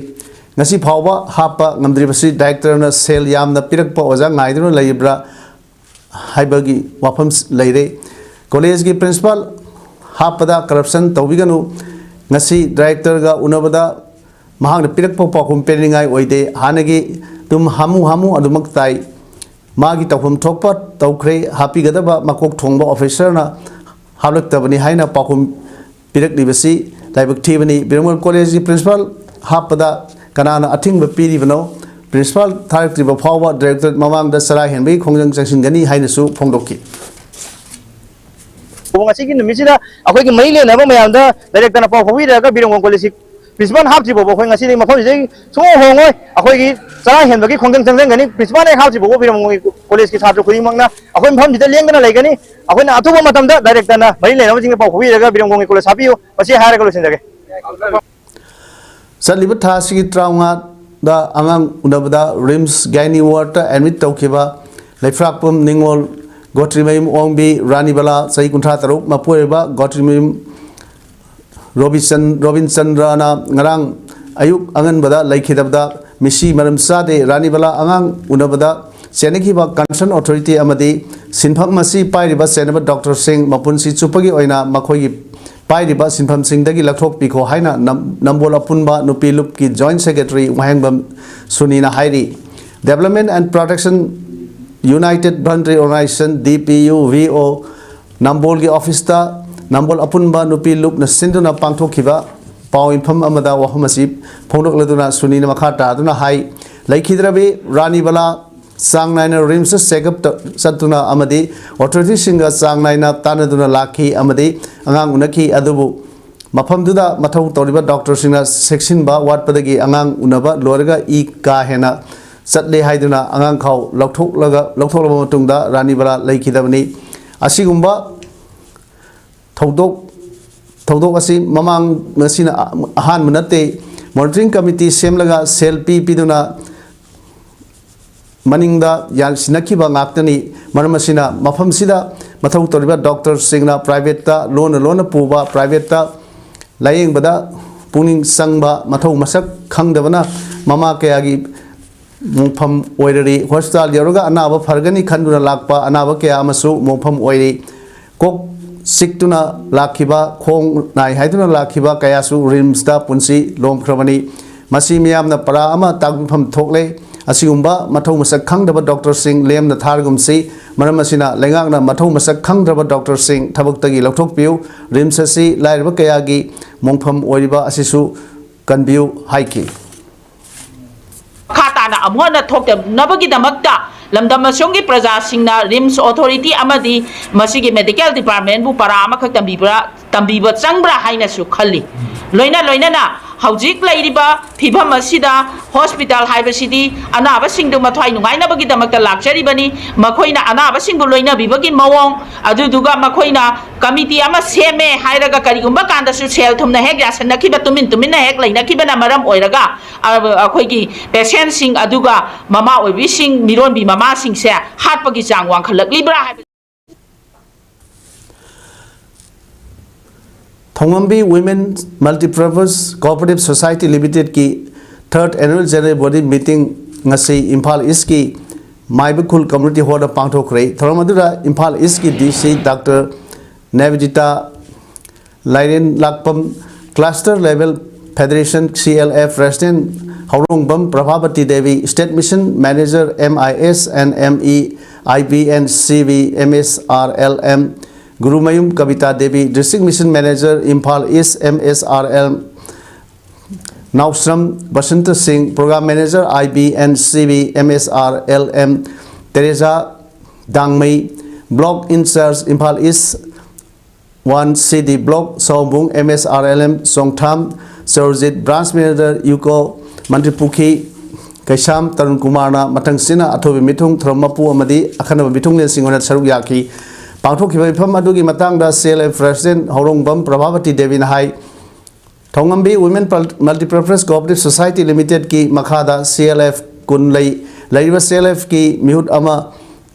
ꯉꯁꯤ ꯐꯥꯎꯕ ꯍꯥꯞꯄ ꯉꯝꯗ꯭ꯔꯤꯕꯁꯤ directorꯅ ꯁꯦꯜ ꯌꯥꯝꯅ ꯄꯤꯔꯛꯄ ꯑꯣꯖꯥ ꯉꯥꯏꯗꯨꯅ ꯂꯩꯔꯤꯕ꯭ꯔꯥ ꯍꯥꯏꯕꯒꯤ ꯋꯥꯐꯝ ꯂꯩꯔꯦ꯫ ꯀꯣꯂꯦꯖꯀꯤ principal ꯍꯥꯞꯄꯗ corruption ꯇꯧꯕꯤꯒꯅꯨ꯫ ꯉꯁꯤ directorꯒ ꯎꯅꯕꯗ ꯃꯍꯥꯛꯅ ꯄꯤꯔꯛꯄ ꯄꯥꯎꯈꯨꯝ ꯄꯦꯟꯅꯤꯡꯉꯥꯏ ꯑꯣꯏꯗꯦ꯫ ꯍꯥꯟꯅꯒꯤ ꯑꯗꯨꯝ ꯍꯥꯃꯨ ꯍꯥꯃꯨ ꯑꯗꯨꯃꯛ ꯇꯥꯏ꯫ ꯃꯥꯒꯤ ꯇꯧꯐꯝ ꯊꯣꯛꯄ ꯇꯧꯈ꯭ꯔꯦ꯫ ꯍꯥꯞꯄꯤꯒꯗꯕ ꯃꯀꯣꯛ ꯊꯣꯡꯕ officerꯅ ꯍꯥꯞꯂꯛꯇꯕꯅꯤ ꯍꯥꯏꯅ ꯄꯥꯎꯈꯨꯝ ꯄꯤꯔꯛꯂꯤꯕꯁꯤ ꯂꯥꯏꯕꯛ ꯊꯤꯕꯅꯤ꯫ ꯕꯤꯔꯃꯒꯣꯜ ꯀꯣꯂꯦꯖꯀꯤ principal ꯍꯥꯞꯄꯗ ꯀꯅꯥꯅ ꯑꯊꯤꯡꯕ ꯄꯤꯔꯤꯕꯅꯣ? Principal ꯊꯥꯔꯛꯇ꯭ꯔꯤꯕ ꯐꯥꯎꯕ directorate ꯃꯃꯥꯡꯗ ꯆꯔꯥ ꯍꯦꯟꯕꯒꯤ ꯈꯣꯡꯖꯪ ꯆꯪꯁꯤꯟꯒꯅꯤ ꯍꯥꯏꯅꯁꯨ ꯐꯣꯡꯗꯣꯛꯈꯤ꯫ ꯉꯁꯤꯒꯤ ꯅꯨꯃꯤꯠꯁꯤꯗ ꯑꯩꯈꯣꯏꯒꯤ ꯃꯔꯤ ꯂꯩꯅꯕ ꯃꯌꯥꯝꯗ directorꯅ ꯄꯥꯎ ꯐꯥꯎꯕꯤꯔꯒ ꯕꯤꯔꯃꯒꯣꯜ ꯀꯣꯂꯦꯖꯀꯤ principal ꯍꯥꯞꯇ꯭ꯔꯤ ꯐꯥꯎꯕ ꯑꯩꯈꯣꯏ ꯉꯁꯤꯗꯒꯤ ꯃꯐꯝꯁꯤꯗꯒꯤ ꯁꯨꯡꯍꯣꯡ ꯍꯣꯡꯉꯣꯏ꯫ ꯑꯩꯈꯣꯏꯒꯤ ꯆꯔꯥ ꯍꯦꯟꯕꯒꯤ ꯈꯣꯡꯖꯪ ꯆꯪꯁꯤꯟꯒꯅꯤ꯫ Principalꯅ ꯍꯦꯛ ꯍꯥꯞꯇ꯭ꯔꯤ ꯐꯥꯎꯕ ꯕꯤꯔꯃꯒꯣꯜ ꯀꯣꯂꯦꯖꯀꯤ ꯁꯥꯇ꯭ꯔ ꯈꯨꯗꯤꯡꯃꯛꯅ ꯑꯩꯈꯣꯏ ꯃꯐꯝꯁꯤꯗ ꯂꯦꯡꯗꯅ ꯂꯩꯒꯅꯤ꯫ ꯑꯩꯈꯣꯏꯅ ꯑꯊꯨꯕ ꯃꯇꯝꯗ directorꯅ ꯃꯔꯤ ꯂꯩꯅꯕꯁꯤꯡꯗ ꯄꯥꯎ ꯐꯥꯎꯕꯤꯔꯒ ꯕꯤꯔꯃꯒꯣꯜꯒꯤ ꯀꯣꯂꯦꯖ ꯍꯥꯞꯄꯤꯌꯨ꯫ ꯃꯁꯤ ꯍꯥꯏꯔꯒ ꯂꯣꯏꯁꯤꯟꯖꯒꯦ꯫ ꯆꯠꯂꯤꯕ ꯊꯥ ꯑꯁꯤꯒꯤ ꯇꯔꯥꯃꯉꯥ ꯗ ꯑꯉꯥꯡ ꯎꯅꯕꯗ ꯔꯤꯝꯁ ꯒꯥꯏꯅꯤ ꯋꯥꯔꯗꯇ ꯑꯦꯗꯃꯤꯠ ꯇꯧꯈꯤꯕ ꯂꯩꯐ꯭ꯔꯥꯛꯄꯝ ꯅꯤꯉꯣꯜ, ꯒꯣꯇ꯭ꯔꯤꯃꯌꯨꯝ ꯑꯣꯡꯕꯤ ꯔꯥꯅꯤꯕꯂꯥ, ꯆꯍꯤ ꯀꯨꯟꯊ꯭ꯔꯥ ꯇꯔꯨꯛ, ꯃꯄꯨ ꯑꯣꯏꯔꯤꯕ ꯒꯣꯇ꯭ꯔꯤꯃꯌꯨꯝ ꯔꯣꯕꯤꯆꯟ-, ꯔꯣꯕꯤꯟꯆꯟꯗ꯭ꯔꯅ ꯉꯔꯥꯡ ꯑꯌꯨꯛ ꯑꯉꯟꯕꯗ ꯂꯩꯈꯤꯗꯕꯗ ꯃꯤꯁꯤ ꯃꯔꯝ ꯆꯥꯗꯦ꯫ ꯔꯥꯅꯤꯕꯂꯥ ꯑꯉꯥꯡ ꯎꯅꯕꯗ ꯆꯦꯟꯅꯈꯤꯕ ꯀꯟꯁꯔꯟ ꯑꯣꯊꯣꯔꯤꯇꯤ ꯑꯃꯗꯤ ꯁꯤꯟꯐꯝ ꯑꯁꯤ ꯄꯥꯏꯔꯤꯕ ꯆꯦꯟꯅꯕ ꯗꯣꯛꯇꯔꯁꯤꯡ ꯃꯄꯨꯟꯁꯤ ꯆꯨꯞꯄꯒꯤ ꯑꯣꯏꯅ ꯃꯈꯣꯏꯒꯤ ꯄꯥꯏꯔꯤꯕ ꯁꯤꯟꯐꯝꯁꯤꯡꯗꯒꯤ ꯂꯧꯊꯣꯛꯄꯤꯈꯣ ꯍꯥꯏꯅ ꯅꯝ-, ꯅꯝꯕꯣꯜ ꯑꯄꯨꯟꯕ ꯅꯨꯄꯤ ꯂꯨꯞꯀꯤ ꯖꯣꯏꯟꯠ ꯁꯦꯀ꯭ꯔꯦꯇꯔꯤ ꯋꯥꯍꯦꯡꯕꯝ ꯁꯨꯅꯤꯅ ꯍꯥꯏꯔꯤ꯫ Development and Protection United Voluntary Organization, D P U V O, ꯅꯝꯕꯣꯜꯒꯤ ꯑꯣꯐꯤꯁꯇ ꯅꯝꯕꯣꯜ ꯑꯄꯨꯟꯕ ꯅꯨꯄꯤ ꯂꯨꯞꯅ ꯁꯤꯟꯗꯨꯅ ꯄꯥꯡꯊꯣꯛꯈꯤꯕ ꯄꯥꯎ ꯏꯐꯝ ꯑꯃꯗ ꯋꯥꯐꯝ ꯑꯁꯤ ꯐꯣꯡꯗꯣꯛꯂꯗꯨꯅ ꯁꯨꯅꯤꯅ ꯃꯈꯥ ꯇꯥꯗꯨꯅ ꯍꯥꯏ, ꯂꯩꯈꯤꯗ꯭ꯔꯕꯤ ꯔꯥꯅꯤꯕꯂꯥ ꯆꯥꯡ ꯅꯥꯏꯅ ꯔꯤꯝꯁꯇ ꯆꯦꯛꯑꯞ ꯇ-, ꯆꯠꯇꯨꯅ ꯑꯃꯗꯤ ꯑꯣꯊꯣꯔꯤꯇꯤꯁꯤꯡꯒ ꯆꯥꯡ ꯅꯥꯏꯅ ꯇꯥꯟꯅꯗꯨꯅ ꯂꯥꯛꯈꯤ ꯑꯃꯗꯤ ꯑꯉꯥꯡ ꯎꯅꯈꯤ꯫ ꯑꯗꯨꯕꯨ ꯃꯐꯝꯗꯨꯗ ꯃꯊꯧ ꯇꯧꯔꯤꯕ ꯗꯣꯛꯇꯔꯁꯤꯡꯅ ꯆꯦꯛꯁꯤꯟꯕ ꯋꯥꯠꯄꯗꯒꯤ ꯑꯉꯥꯡ ꯎꯅꯕ ꯂꯣꯏꯔꯒ ꯏ ꯀꯥ ꯍꯦꯟꯅ ꯆꯠꯂꯦ ꯍꯥꯏꯗꯨꯅ ꯑꯉꯥꯡꯈꯥꯎ ꯂꯧꯊꯣꯛꯂꯒ, ꯂꯧꯊꯣꯛꯂꯕ ꯃꯇꯨꯡꯗ ꯔꯥꯅꯤꯕꯂꯥ ꯂꯩꯈꯤꯗꯕꯅꯤ꯫ ꯑꯁꯤꯒꯨꯝꯕ ꯊꯧꯗꯣꯛ, ꯊꯧꯗꯣꯛ ꯑꯁꯤ ꯃꯃꯥꯡ, ꯃꯁꯤꯅ ꯑꯍꯥꯟꯕ ꯅꯠꯇꯦ꯫ ꯃꯣꯅꯤꯇꯔꯤꯡ ꯀꯃꯤꯇꯤ ꯁꯦꯝꯂꯒ ꯁꯦꯜ ꯄꯤ ꯄꯤꯗꯨꯅ ꯃꯅꯤꯡꯗ ꯌꯥꯟꯁꯤꯟꯅꯈꯤꯕ ꯉꯥꯛꯇꯅꯤ꯫ ꯃꯔꯝ ꯑꯁꯤꯅ ꯃꯐꯝꯁꯤꯗ ꯃꯊꯧ ꯇꯧꯔꯤꯕ ꯗꯣꯛꯇꯔꯁꯤꯡꯅ ꯄ꯭ꯔꯥꯏꯚꯦꯠꯇ ꯂꯣꯟꯅ ꯂꯣꯟꯅ ꯄꯨꯕ, ꯄ꯭ꯔꯥꯏꯚꯦꯠꯇ ꯂꯥꯌꯦꯡꯕꯗ ꯄꯨꯛꯅꯤꯡ ꯆꯪꯕ, ꯃꯊꯧ ꯃꯁꯛ ꯈꯪꯗꯕꯅ ꯃꯃꯥ ꯀꯌꯥꯒꯤ ꯃꯣꯡꯐꯝ ꯑꯣꯏꯔꯔꯤ꯫ ꯍꯣꯁꯄꯤꯇꯥꯜ ꯌꯧꯔꯒ ꯑꯅꯥꯕ ꯐꯔꯒꯅꯤ ꯈꯟꯗꯨꯅ ꯂꯥꯛꯄ ꯑꯅꯥꯕ ꯀꯌꯥ ꯑꯃꯁꯨ ꯃꯣꯡꯐꯝ ꯑꯣꯏꯔꯤ꯫ ꯀꯣꯛ ꯆꯤꯛꯇꯨꯅ ꯂꯥꯛꯈꯤꯕ, ꯈꯣꯡ ꯅꯥꯏ ꯍꯥꯏꯗꯨꯅ ꯂꯥꯛꯈꯤꯕ ꯀꯌꯥꯁꯨ ꯔꯤꯝꯁꯇ ꯄꯨꯟꯁꯤ ꯂꯣꯝꯈ꯭ꯔꯕꯅꯤ꯫ ꯃꯁꯤ ꯃꯤꯌꯥꯝꯅ ꯄꯔꯥ ꯑꯃ ꯇꯥꯛꯄꯤꯐꯝ ꯊꯣꯛꯂꯦ꯫ ꯑꯁꯤꯒꯨꯝꯕ ꯃꯊꯧ ꯃꯁꯛ ꯈꯪꯗꯕ ꯗꯣꯛꯇꯔꯁꯤꯡ ꯂꯦꯝꯅ ꯊꯥꯔꯒꯨꯝꯁꯤ꯫ ꯃꯔꯝ ꯑꯁꯤꯅ ꯂꯩꯉꯥꯛꯅ ꯃꯊꯧ ꯃꯁꯛ ꯈꯪꯗ꯭ꯔꯕ ꯗꯣꯛꯇꯔꯁꯤꯡ ꯊꯕꯛꯇꯒꯤ ꯂꯧꯊꯣꯛꯄꯤꯌꯨ꯫ ꯔꯤꯝꯁ ꯑꯁꯤ ꯂꯥꯏꯔꯕ ꯀꯌꯥꯒꯤ ꯃꯣꯡꯐꯝ ꯑꯣꯏꯔꯤꯕ ꯑꯁꯤꯁꯨ ꯀꯟꯕꯤꯌꯨ ꯍꯥꯏꯈꯤ꯫ ꯃꯈꯥ ꯇꯥꯅ ꯑꯃꯨꯛ ꯍꯟꯅ ꯊꯣꯛꯇꯅꯕꯒꯤꯗꯃꯛꯇ ꯂꯝꯗꯝ ꯑꯁꯣꯝꯒꯤ ꯄ꯭ꯔꯖꯥꯁꯤꯡꯅ ꯔꯤꯝꯁ ꯑꯣꯊꯣꯔꯤꯇꯤ ꯑꯃꯗꯤ ꯃꯁꯤꯒꯤ ꯃꯦꯗꯤꯀꯦꯜ ꯗꯤꯄꯥꯔꯠꯃꯦꯟꯕꯨ ꯄꯔꯥ ꯑꯃꯈꯛ ꯇꯝꯕꯤꯕ꯭ꯔꯥ, ꯇꯝꯕꯤꯕ ꯆꯪꯕ꯭ꯔꯥ ꯍꯥꯏꯅꯁꯨ ꯈꯜꯂꯤ꯫ ꯂꯣꯏꯅ ꯂꯣꯏꯅꯅ ꯍꯧꯖꯤꯛ ꯂꯩꯔꯤꯕ ꯐꯤꯕꯝ ꯑꯁꯤꯗ ꯍꯣꯁꯄꯤꯇꯥꯜ ꯍꯥꯏꯕꯁꯤꯗꯤ ꯑꯅꯥꯕꯁꯤꯡꯗꯨ ꯃꯊ꯭ꯋꯥꯏ ꯅꯨꯡꯉꯥꯏꯅꯕꯒꯤꯗꯃꯛꯇ ꯂꯥꯛꯆꯔꯤꯕꯅꯤ꯫ ꯃꯈꯣꯏꯅ ꯑꯅꯥꯕꯁꯤꯡꯕꯨ ꯂꯣꯏꯅꯕꯤꯕꯒꯤ ꯃꯑꯣꯡ, ꯑꯗꯨꯗꯨꯒ ꯃꯈꯣꯏꯅ ꯀꯃꯤꯇꯤ ꯑꯃ ꯁꯦꯝꯃꯦ ꯍꯥꯏꯔꯒ ꯀꯔꯤꯒꯨꯝꯕ ꯀꯥꯟꯗꯁꯨ ꯁꯦꯜ ꯊꯨꯝꯅ ꯍꯦꯛ ꯌꯥꯁꯟꯅꯈꯤꯕ, ꯇꯨꯃꯤꯟ ꯇꯨꯃꯤꯟꯅ ꯍꯦꯛ ꯂꯩꯅꯈꯤꯕꯅ ꯃꯔꯝ ꯑꯣꯏꯔꯒ, ꯑ, ꯑꯩꯈꯣꯏꯒꯤ ꯄꯦꯁꯦꯟꯁꯤꯡ ꯑꯗꯨꯒ ꯃꯃꯥ ꯑꯣꯏꯕꯤꯁꯤꯡ, ꯃꯤꯔꯣꯟꯕꯤ ꯃꯃꯥꯁꯤꯡꯁꯦ ꯍꯥꯠꯄꯒꯤ ꯆꯥꯡ ꯋꯥꯡꯈꯠꯂꯛꯂꯤꯕ꯭ꯔꯥ ꯍꯥꯏꯕ ꯊꯣꯡꯉꯝꯕꯤ Women Multipurpose Cooperative Society Limitedꯀꯤ Third Annual General Body Meeting ꯉꯁꯤ ꯏꯝꯐꯥꯜ ꯏꯁꯀꯤ ꯃꯥꯏꯕ ꯈꯨꯜ Community Hallꯗ ꯄꯥꯡꯊꯣꯛꯈ꯭ꯔꯦ꯫ ꯊꯧꯔꯝ ꯑꯗꯨꯗ ꯏꯝꯐꯥꯜ ꯏꯁꯀꯤ ꯗꯤ ꯁꯤ ꯗꯥꯛꯇꯔ ꯅꯦꯕꯤꯖꯤꯇꯥ ꯂꯥꯏꯔꯦꯟꯂꯥꯛꯄꯝ, Cluster Level Federation, C L F, President Haorongbam Prabhabati Devi, State Mission Manager, M I S and M E, I B and C V, M S R L M, Gurumayum Kabita Devi, District Mission Manager, Imphal east, M S R L M, Naoshram Basanta Singh, Program Manager, I B and C V, M S R L M, Teresa Dangmei, Block In Charge, Imphal east, one C D Block, ꯁꯥꯎꯕꯨꯡ, M S R L M, Chongtham ꯁꯔꯣꯖꯤꯠ, Branch Manager, UCO, Mantripukhri, ꯀꯩꯁꯥꯝ ꯇꯔꯨꯟ ꯀꯨꯃꯥꯔꯅ ꯃꯊꯪꯁꯤꯅ ꯑꯊꯣꯏꯕ ꯃꯤꯊꯨꯡ, ꯊꯧꯔꯝ ꯃꯄꯨ ꯑꯃꯗꯤ ꯑꯈꯟꯅꯕ ꯃꯤꯊꯨꯡꯂꯦꯟꯁꯤꯡ ꯑꯣꯏꯅ ꯁꯔꯨꯛ ꯌꯥꯈꯤ꯫ ꯄꯥꯡꯊꯣꯛꯈꯤꯕ ꯃꯤꯐꯝ ꯑꯗꯨꯒꯤ ꯃꯇꯥꯡꯗ C L F President Haorongbam Prabhavati ꯗꯦꯕꯤꯅ ꯍꯥꯏ, ꯊꯣꯡꯉꯝꯕꯤ Women Pul-, Multipurpose Cooperative Society Limitedꯀꯤ ꯃꯈꯥꯗ C L F ꯀꯨꯟ ꯂꯩ꯫ ꯂꯩꯔꯤꯕ C L Fꯀꯤ ꯃꯤꯍꯨꯠ ꯑꯃ,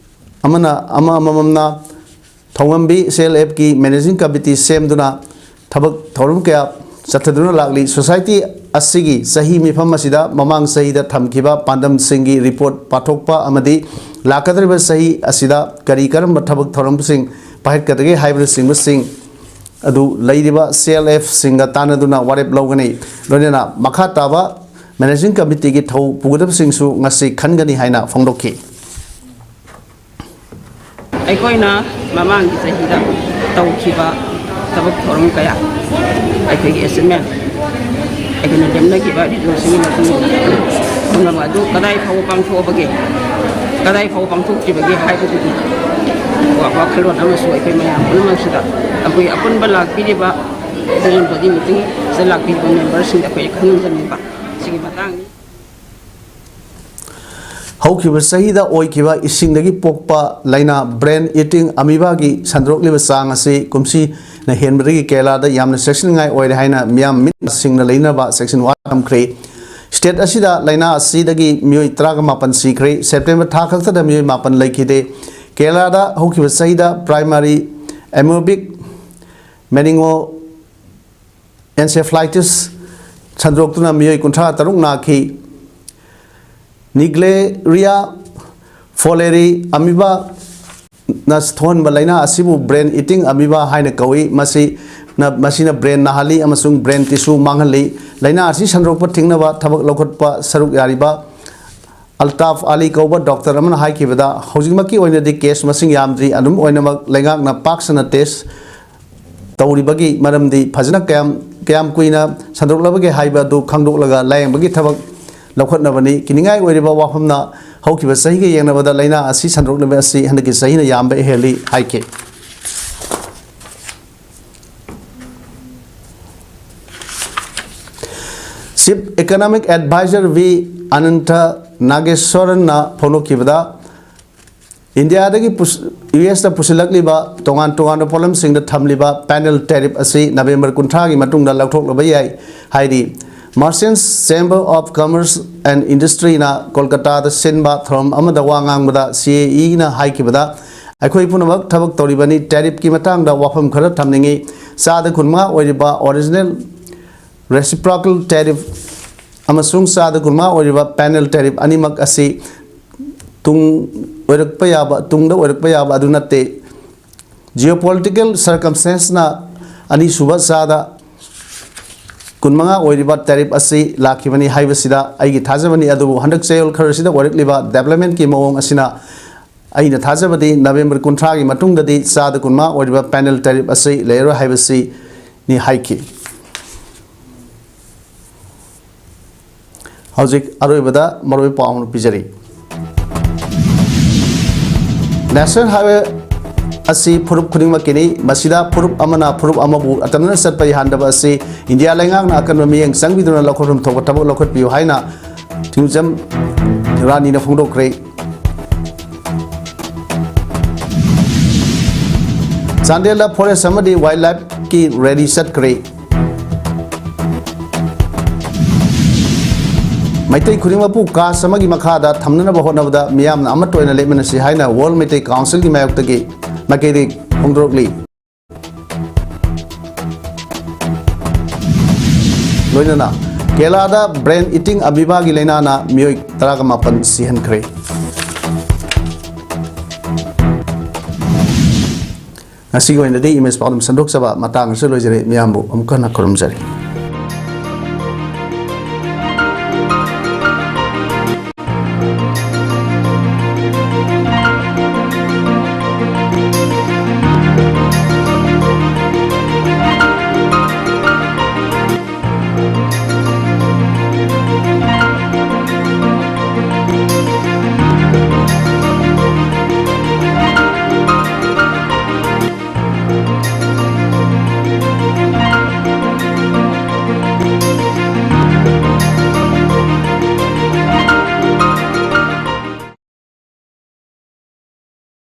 ꯑꯃꯅ, ꯑꯃ ꯑꯃꯃꯝꯅ ꯊꯣꯡꯉꯝꯕꯤ C L Fꯀꯤ Managing Committee ꯁꯦꯝꯗꯨꯅ ꯊꯕꯛ ꯊꯧꯔꯝ ꯀꯌꯥ ꯆꯠꯊꯗꯨꯅ ꯂꯥꯛꯂꯤ꯫ Society ꯑꯁꯤꯒꯤ ꯆꯍꯤ ꯃꯤꯐꯝ ꯑꯁꯤꯗ ꯃꯃꯥꯡ ꯆꯍꯤꯗ ꯊꯝꯈꯤꯕ ꯄꯥꯟꯗꯝꯁꯤꯡꯒꯤ report ꯄꯥꯊꯣꯛꯄ ꯑꯃꯗꯤ ꯂꯥꯛꯀꯗꯧꯔꯤꯕ ꯆꯍꯤ ꯑꯁꯤꯗ ꯀꯔꯤ ꯀꯔꯝꯕ ꯊꯕꯛ ꯊꯧꯔꯝꯁꯤꯡ ꯄꯥꯏꯈꯠꯀꯗꯒꯦ ꯍꯥꯏꯕꯅꯆꯤꯡꯕꯁꯤꯡ ꯑꯗꯨ ꯂꯩꯔꯤꯕ C L Fꯁꯤꯡꯒ ꯇꯥꯟꯅꯗꯨꯅ ꯋꯥꯔꯦꯞ ꯂꯧꯒꯅꯤ꯫ ꯂꯣꯏꯅꯅ ꯃꯈꯥ ꯇꯥꯕ Managing Committeeꯒꯤ ꯊꯧ ꯄꯨꯒꯗꯕꯁꯤꯡꯁꯨ ꯉꯁꯤ ꯈꯟꯒꯅꯤ ꯍꯥꯏꯅ ꯐꯣꯡꯗꯣꯛꯈꯤ꯫ ꯑꯩꯈꯣꯏꯅ ꯃꯃꯥꯡꯒꯤ ꯆꯍꯤꯗ ꯇꯧꯈꯤꯕ ꯊꯕꯛ ꯊꯧꯔꯝ ꯀꯌꯥ, ꯑꯩꯈꯣꯏꯒꯤ achievement, ꯑꯩꯈꯣꯏꯅ ꯂꯦꯝꯅꯈꯤꯕ resourceꯁꯤꯡꯒꯤ ꯃꯇꯨꯡ ꯏꯟꯅ ꯄꯨꯝꯅꯃꯛ ꯑꯗꯨ ꯀꯗꯥꯏ ꯐꯥꯎꯕ ꯄꯥꯡꯊꯣꯛꯑꯕꯒꯦ, ꯀꯗꯥꯏ ꯐꯥꯎꯕ ꯄꯥꯡꯊꯣꯛꯇ꯭ꯔꯤꯕꯒꯦ ꯍꯥꯏꯕꯗꯨꯒꯤ ꯋꯥ-, ꯋꯥꯈꯜꯂꯣꯟ ꯑꯃꯁꯨ ꯑꯩꯈꯣꯏ ꯃꯌꯥꯝ ꯄꯨꯝꯅꯃꯛꯁꯤꯗ ꯑꯩꯈꯣꯏ ꯑꯄꯨꯟꯕ ꯂꯥꯛꯄꯤꯔꯤꯕ ꯖꯦꯅꯔꯦꯜ ꯕꯣꯗꯤ ꯃꯤꯇꯤꯡꯁꯤꯗ ꯂꯥꯛꯄꯤꯕ ꯃꯦꯝꯕꯔꯁꯤꯡꯗ ꯑꯩꯈꯣꯏ ꯈꯪꯍꯟꯖꯅꯤꯡꯕ ꯁꯤꯒꯤ ꯃꯇꯥꯡꯅꯤ꯫ ꯍꯧꯈꯤꯕ ꯆꯍꯤꯗ ꯑꯣꯏꯈꯤꯕ ꯏꯁꯤꯡꯗꯒꯤ ꯄꯣꯛꯄ ꯂꯥꯏꯅꯥ ꯕ꯭ꯔꯦꯟ ꯏꯇꯤꯡ ꯑꯃꯤꯕꯥꯒꯤ ꯁꯟꯗꯣꯔꯛꯂꯤꯕ ꯆꯥꯡ ꯑꯁꯤ ꯀꯨꯝꯁꯤꯅ ꯍꯦꯟꯕꯗꯒꯤ ꯀꯦꯔꯂꯥꯗ ꯌꯥꯝꯅ ꯆꯦꯛꯁꯤꯟꯅꯤꯡꯉꯥꯏ ꯑꯣꯏꯔꯦ ꯍꯥꯏꯅ ꯃꯤꯌꯥꯝ ꯃꯤꯠ ꯁꯤꯡꯅ ꯂꯩꯅꯕ ꯆꯦꯛꯁꯤꯟ ꯋꯥ ꯊꯝꯈ꯭ꯔꯦ꯫ ꯁ꯭ꯇꯦꯠ ꯑꯁꯤꯗ ꯂꯥꯏꯅꯥ ꯑꯁꯤꯗꯒꯤ ꯃꯤꯑꯣꯏ ꯇꯔꯥꯒ ꯃꯥꯄꯟ ꯁꯤꯈ꯭ꯔꯦ꯫ ꯁꯦꯞꯇꯦꯝꯕꯔ ꯊꯥ ꯈꯛꯇꯗ ꯃꯤꯑꯣꯏ ꯃꯥꯄꯟ ꯂꯩꯈꯤꯗꯦ꯫ ꯀꯦꯔꯂꯥꯗ ꯍꯧꯈꯤꯕ ꯆꯍꯤꯗ ꯄ꯭ꯔꯥꯏꯃꯥꯔꯤ ꯑꯦꯃꯣꯕꯤꯛ ꯃꯦꯅꯤꯡꯑꯣ ꯑꯦꯟꯁꯦꯐ꯭ꯂꯥꯏꯇꯤꯁ ꯁꯟꯗꯣꯛꯇꯨꯅ ꯃꯤꯑꯣꯏ ꯀꯨꯟꯊ꯭ꯔꯥ ꯇꯔꯨꯛ ꯅꯥꯈꯤ꯫ ꯅꯤꯒ꯭ꯂꯦꯔꯤꯌꯥ ꯐꯣꯂꯦꯔꯤ ꯑꯃꯤꯕꯥꯅ ꯊꯣꯛꯍꯟꯕ ꯂꯥꯏꯅꯥ ꯑꯁꯤꯕꯨ ꯕ꯭ꯔꯦꯟ ꯏꯇꯤꯡ ꯑꯃꯤꯕꯥ ꯍꯥꯏꯅ ꯀꯧꯏ꯫ ꯃꯁꯤꯅ, ꯃꯁꯤꯅ ꯕ꯭ꯔꯦꯟ ꯅꯥꯍꯜꯂꯤ ꯑꯃꯁꯨꯡ ꯕ꯭ꯔꯦꯟ ꯇꯤꯁꯨ ꯃꯥꯡꯍꯜꯂꯤ꯫ ꯂꯥꯏꯅꯥ ꯑꯁꯤ ꯁꯟꯗꯣꯛꯄ ꯊꯤꯡꯅꯕ ꯊꯕꯛ ꯂꯧꯈꯠꯄ ꯁꯔꯨꯛ ꯌꯥꯔꯤꯕ ꯑꯜꯇꯥꯐ ꯑꯂꯤ ꯀꯧꯕ ꯗꯣꯛꯇꯔ ꯑꯃꯅ ꯍꯥꯏꯈꯤꯕꯗ, ꯍꯧꯖꯤꯛꯃꯛꯀꯤ ꯑꯣꯏꯅꯗꯤ ꯀꯦꯁ ꯃꯁꯤꯡ ꯌꯥꯝꯗ꯭ꯔꯤ꯫ ꯑꯗꯨꯝ ꯑꯣꯏꯅꯃꯛ, ꯂꯩꯉꯥꯛꯅ ꯄꯥꯛ ꯁꯟꯅ ꯇꯦꯁ ꯇꯧꯔꯤꯕꯒꯤ ꯃꯔꯝꯗꯤ ꯐꯖꯅ ꯀꯌꯥꯝ, ꯀꯌꯥꯝ ꯀꯨꯏꯅ ꯁꯟꯗꯣꯛꯂꯕꯒꯦ ꯍꯥꯏꯕ ꯑꯗꯨ ꯈꯪꯗꯣꯛꯂꯒ ꯂꯥꯌꯦꯡꯕꯒꯤ ꯊꯕꯛ ꯂꯧꯈꯠꯅꯕꯅꯤ꯫ ꯀꯤꯅꯤꯡꯉꯥꯏ ꯑꯣꯏꯔꯤꯕ ꯋꯥꯐꯝꯅ, ꯍꯧꯈꯤꯕ ꯆꯍꯤꯒ ꯌꯦꯡꯅꯕꯗ ꯂꯥꯏꯅꯥ ꯑꯁꯤ ꯁꯟꯗꯣꯛꯂꯤꯕ ꯑꯁꯤ ꯍꯟꯗꯛꯀꯤ ꯆꯍꯤꯅ ꯌꯥꯝꯕ ꯍꯦꯜꯂꯤ ꯍꯥꯏꯈꯤ꯫ Chief economic adviser V Anantha ꯅꯥꯒꯦꯁ꯭ꯋꯔꯟꯅ ꯐꯣꯡꯗꯣꯛꯈꯤꯕꯗ, ꯏꯟꯗꯤꯌꯥꯗꯒꯤ ꯄꯨꯁ-, ꯌꯨ ꯑꯦꯁꯇ ꯄꯨꯁꯤꯜꯂꯛꯂꯤꯕ ꯇꯣꯉꯥꯟ ꯇꯣꯉꯥꯟꯕ ꯄꯣꯠꯂꯝꯁꯤꯡꯗ ꯊꯝꯂꯤꯕ ꯄꯦꯅꯦꯜ ꯇꯦꯔꯤꯞ ꯑꯁꯤ ꯅꯕꯦꯝꯕꯔ ꯀꯨꯟꯊ꯭ꯔꯥꯒꯤ ꯃꯇꯨꯡꯗ ꯂꯧꯊꯣꯛꯂꯕ ꯌꯥꯏ ꯍꯥꯏꯔꯤ꯫ Merchants Chamber of Commerce and Industryꯅ ꯀꯣꯜꯀꯇꯥꯗ ꯁꯤꯟꯕ ꯊꯧꯔꯝ ꯑꯃꯗ ꯋꯥ ꯉꯥꯡꯕꯗ ꯁꯤ ꯑꯦ ꯏꯅ ꯍꯥꯏꯈꯤꯕꯗ, ꯑꯩꯈꯣꯏ ꯄꯨꯝꯅꯃꯛ ꯊꯕꯛ ꯇꯧꯔꯤꯕꯅꯤ꯫ ꯇꯦꯔꯤꯞꯀꯤ ꯃꯇꯥꯡꯗ ꯋꯥꯐꯝ ꯈꯔ ꯊꯝꯅꯤꯡꯏ꯫ ꯆꯥꯗ ꯀꯨꯟꯃꯉꯥ ꯑꯣꯏꯔꯤꯕ ꯑꯣꯔꯤꯖꯤꯅꯦꯜ ꯔꯦꯁꯤꯄ꯭ꯔꯣꯀꯦꯜ ꯇꯦꯔꯤꯞ ꯑꯃꯁꯨꯡ ꯆꯥꯗ ꯀꯨꯟꯃꯉꯥ ꯑꯣꯏꯔꯤꯕ ꯄꯦꯅꯦꯜ ꯇꯦꯔꯤꯞ ꯑꯅꯤꯃꯛ ꯑꯁꯤ ꯇꯨꯡ ꯑꯣꯏꯔꯛꯄ ꯌꯥꯕ, ꯇꯨꯡꯗ ꯑꯣꯏꯔꯛꯄ ꯌꯥꯕ ꯑꯗꯨ ꯅꯠꯇꯦ꯫ ꯖꯤꯑꯣꯄꯣꯂꯤꯇꯤꯀꯦꯜ ꯁꯔꯀꯝꯁꯇꯦꯟꯁꯅ ꯑꯅꯤꯁꯨꯕ ꯆꯥꯗ ꯀꯨꯟꯃꯉꯥ ꯑꯣꯏꯔꯤꯕ ꯇꯦꯔꯤꯞ ꯑꯁꯤ ꯂꯥꯛꯈꯤꯕꯅꯤ ꯍꯥꯏꯕꯁꯤꯗ ꯑꯩꯒꯤ ꯊꯥꯖꯕꯅꯤ꯫ ꯑꯗꯨꯕꯨ ꯍꯟꯗꯛ ꯆꯌꯣꯜ ꯈꯔꯁꯤꯗ ꯑꯣꯏꯔꯛꯂꯤꯕ ꯗꯦꯕꯂꯞꯃꯦꯟꯠꯀꯤ ꯃꯑꯣꯡ ꯑꯁꯤꯅ ꯑꯩꯅ ꯊꯥꯖꯕꯗꯤ ꯅꯕꯦꯝꯕꯔ ꯀꯨꯟꯊ꯭ꯔꯥꯒꯤ ꯃꯇꯨꯡꯗꯗꯤ ꯆꯥꯗ ꯀꯨꯟꯃꯉꯥ ꯑꯣꯏꯔꯤꯕ ꯄꯦꯅꯦꯜ ꯇꯦꯔꯤꯞ ꯑꯁꯤ ꯂꯩꯔꯔꯣꯏ ꯍꯥꯏꯕꯁꯤꯅꯤ ꯍꯥꯏꯈꯤ꯫ ꯍꯧꯖꯤꯛ ꯑꯔꯣꯏꯕꯗ ꯃꯔꯨꯑꯣꯏꯕ ꯄꯥꯎ ꯑꯃ ꯄꯤꯖꯔꯤ꯫ ꯅꯦꯁꯅꯦꯜ ꯍꯥꯏꯋꯦ ꯑꯁꯤ ꯐꯨꯔꯨꯞ ꯈꯨꯗꯤꯡꯃꯛꯀꯤꯅꯤ꯫ ꯃꯁꯤꯗ ꯐꯨꯔꯨꯞ ꯑꯃꯅ ꯐꯨꯔꯨꯞ ꯑꯃꯕꯨ ꯑꯇꯝꯅꯅ ꯆꯠꯄ ꯌꯥꯍꯟꯗꯕ ꯑꯁꯤ ꯏꯟꯗꯤꯌꯥ ꯂꯩꯉꯥꯛꯅ ꯑꯀꯟꯕ ꯃꯤꯠꯌꯦꯡ ꯆꯪꯕꯤꯗꯨꯅ ꯂꯧꯈꯠꯐꯝ ꯊꯣꯛꯄ ꯊꯕꯛ ꯂꯧꯈꯠꯄꯤꯌꯨ ꯍꯥꯏꯅ ꯊꯤꯡꯖꯝ ꯔꯥꯅꯤꯅ ꯐꯣꯡꯗꯣꯛꯈ꯭ꯔꯦ꯫ ꯆꯥꯟꯗꯦꯜꯗ ꯐꯣꯔꯦꯁ ꯑꯃꯗꯤ ꯋꯥꯏꯜ ꯂꯥꯏꯐꯀꯤ ꯔꯦꯂꯤ ꯆꯠꯈ꯭ꯔꯦ꯫ ꯃꯩꯇꯩ ꯈꯨꯗꯤꯡꯃꯛꯄꯨ ꯀꯥꯁ ꯑꯃꯒꯤ ꯃꯈꯥꯗ ꯊꯝꯅꯅꯕ ꯍꯣꯠꯅꯕꯗ ꯃꯤꯌꯥꯝꯅ ꯑꯃꯠꯇ ꯑꯣꯏꯅ ꯂꯦꯞꯃꯤꯟꯅꯁꯤ ꯍꯥꯏꯅ ꯋꯥꯔꯜ ꯃꯩꯇꯩ ꯀꯥꯎꯟꯁꯤꯜꯒꯤ ꯃꯥꯌꯣꯛꯇꯒꯤ ꯃꯥꯏꯀꯩꯗꯒꯤ ꯐꯣꯡꯗꯣꯔꯛꯂꯤ꯫ ꯂꯣꯏꯅꯅ ꯀꯦꯔꯂꯥꯗ ꯕ꯭ꯔꯦꯟ ꯏꯇꯤꯡ ꯑꯃꯤꯕꯥꯒꯤ ꯂꯥꯏꯅꯥꯅ ꯃꯤꯑꯣꯏ ꯇꯔꯥꯒ ꯃꯥꯄꯟ ꯁꯤꯍꯟꯈ꯭ꯔꯦ꯫ ꯉꯁꯤꯒꯤ ꯑꯣꯏꯅꯗꯤ ꯏꯃꯦꯖ ꯄꯥꯎꯗꯝ ꯁꯟꯗꯣꯛꯆꯕ ꯃꯇꯥꯡ ꯑꯁꯤꯗ ꯂꯣꯏꯖꯔꯦ꯫ ꯃꯤꯌꯥꯝꯕꯨ ꯑꯃꯨꯛ ꯍꯟꯅ ꯈꯨꯔꯨꯝꯖꯔꯤ꯫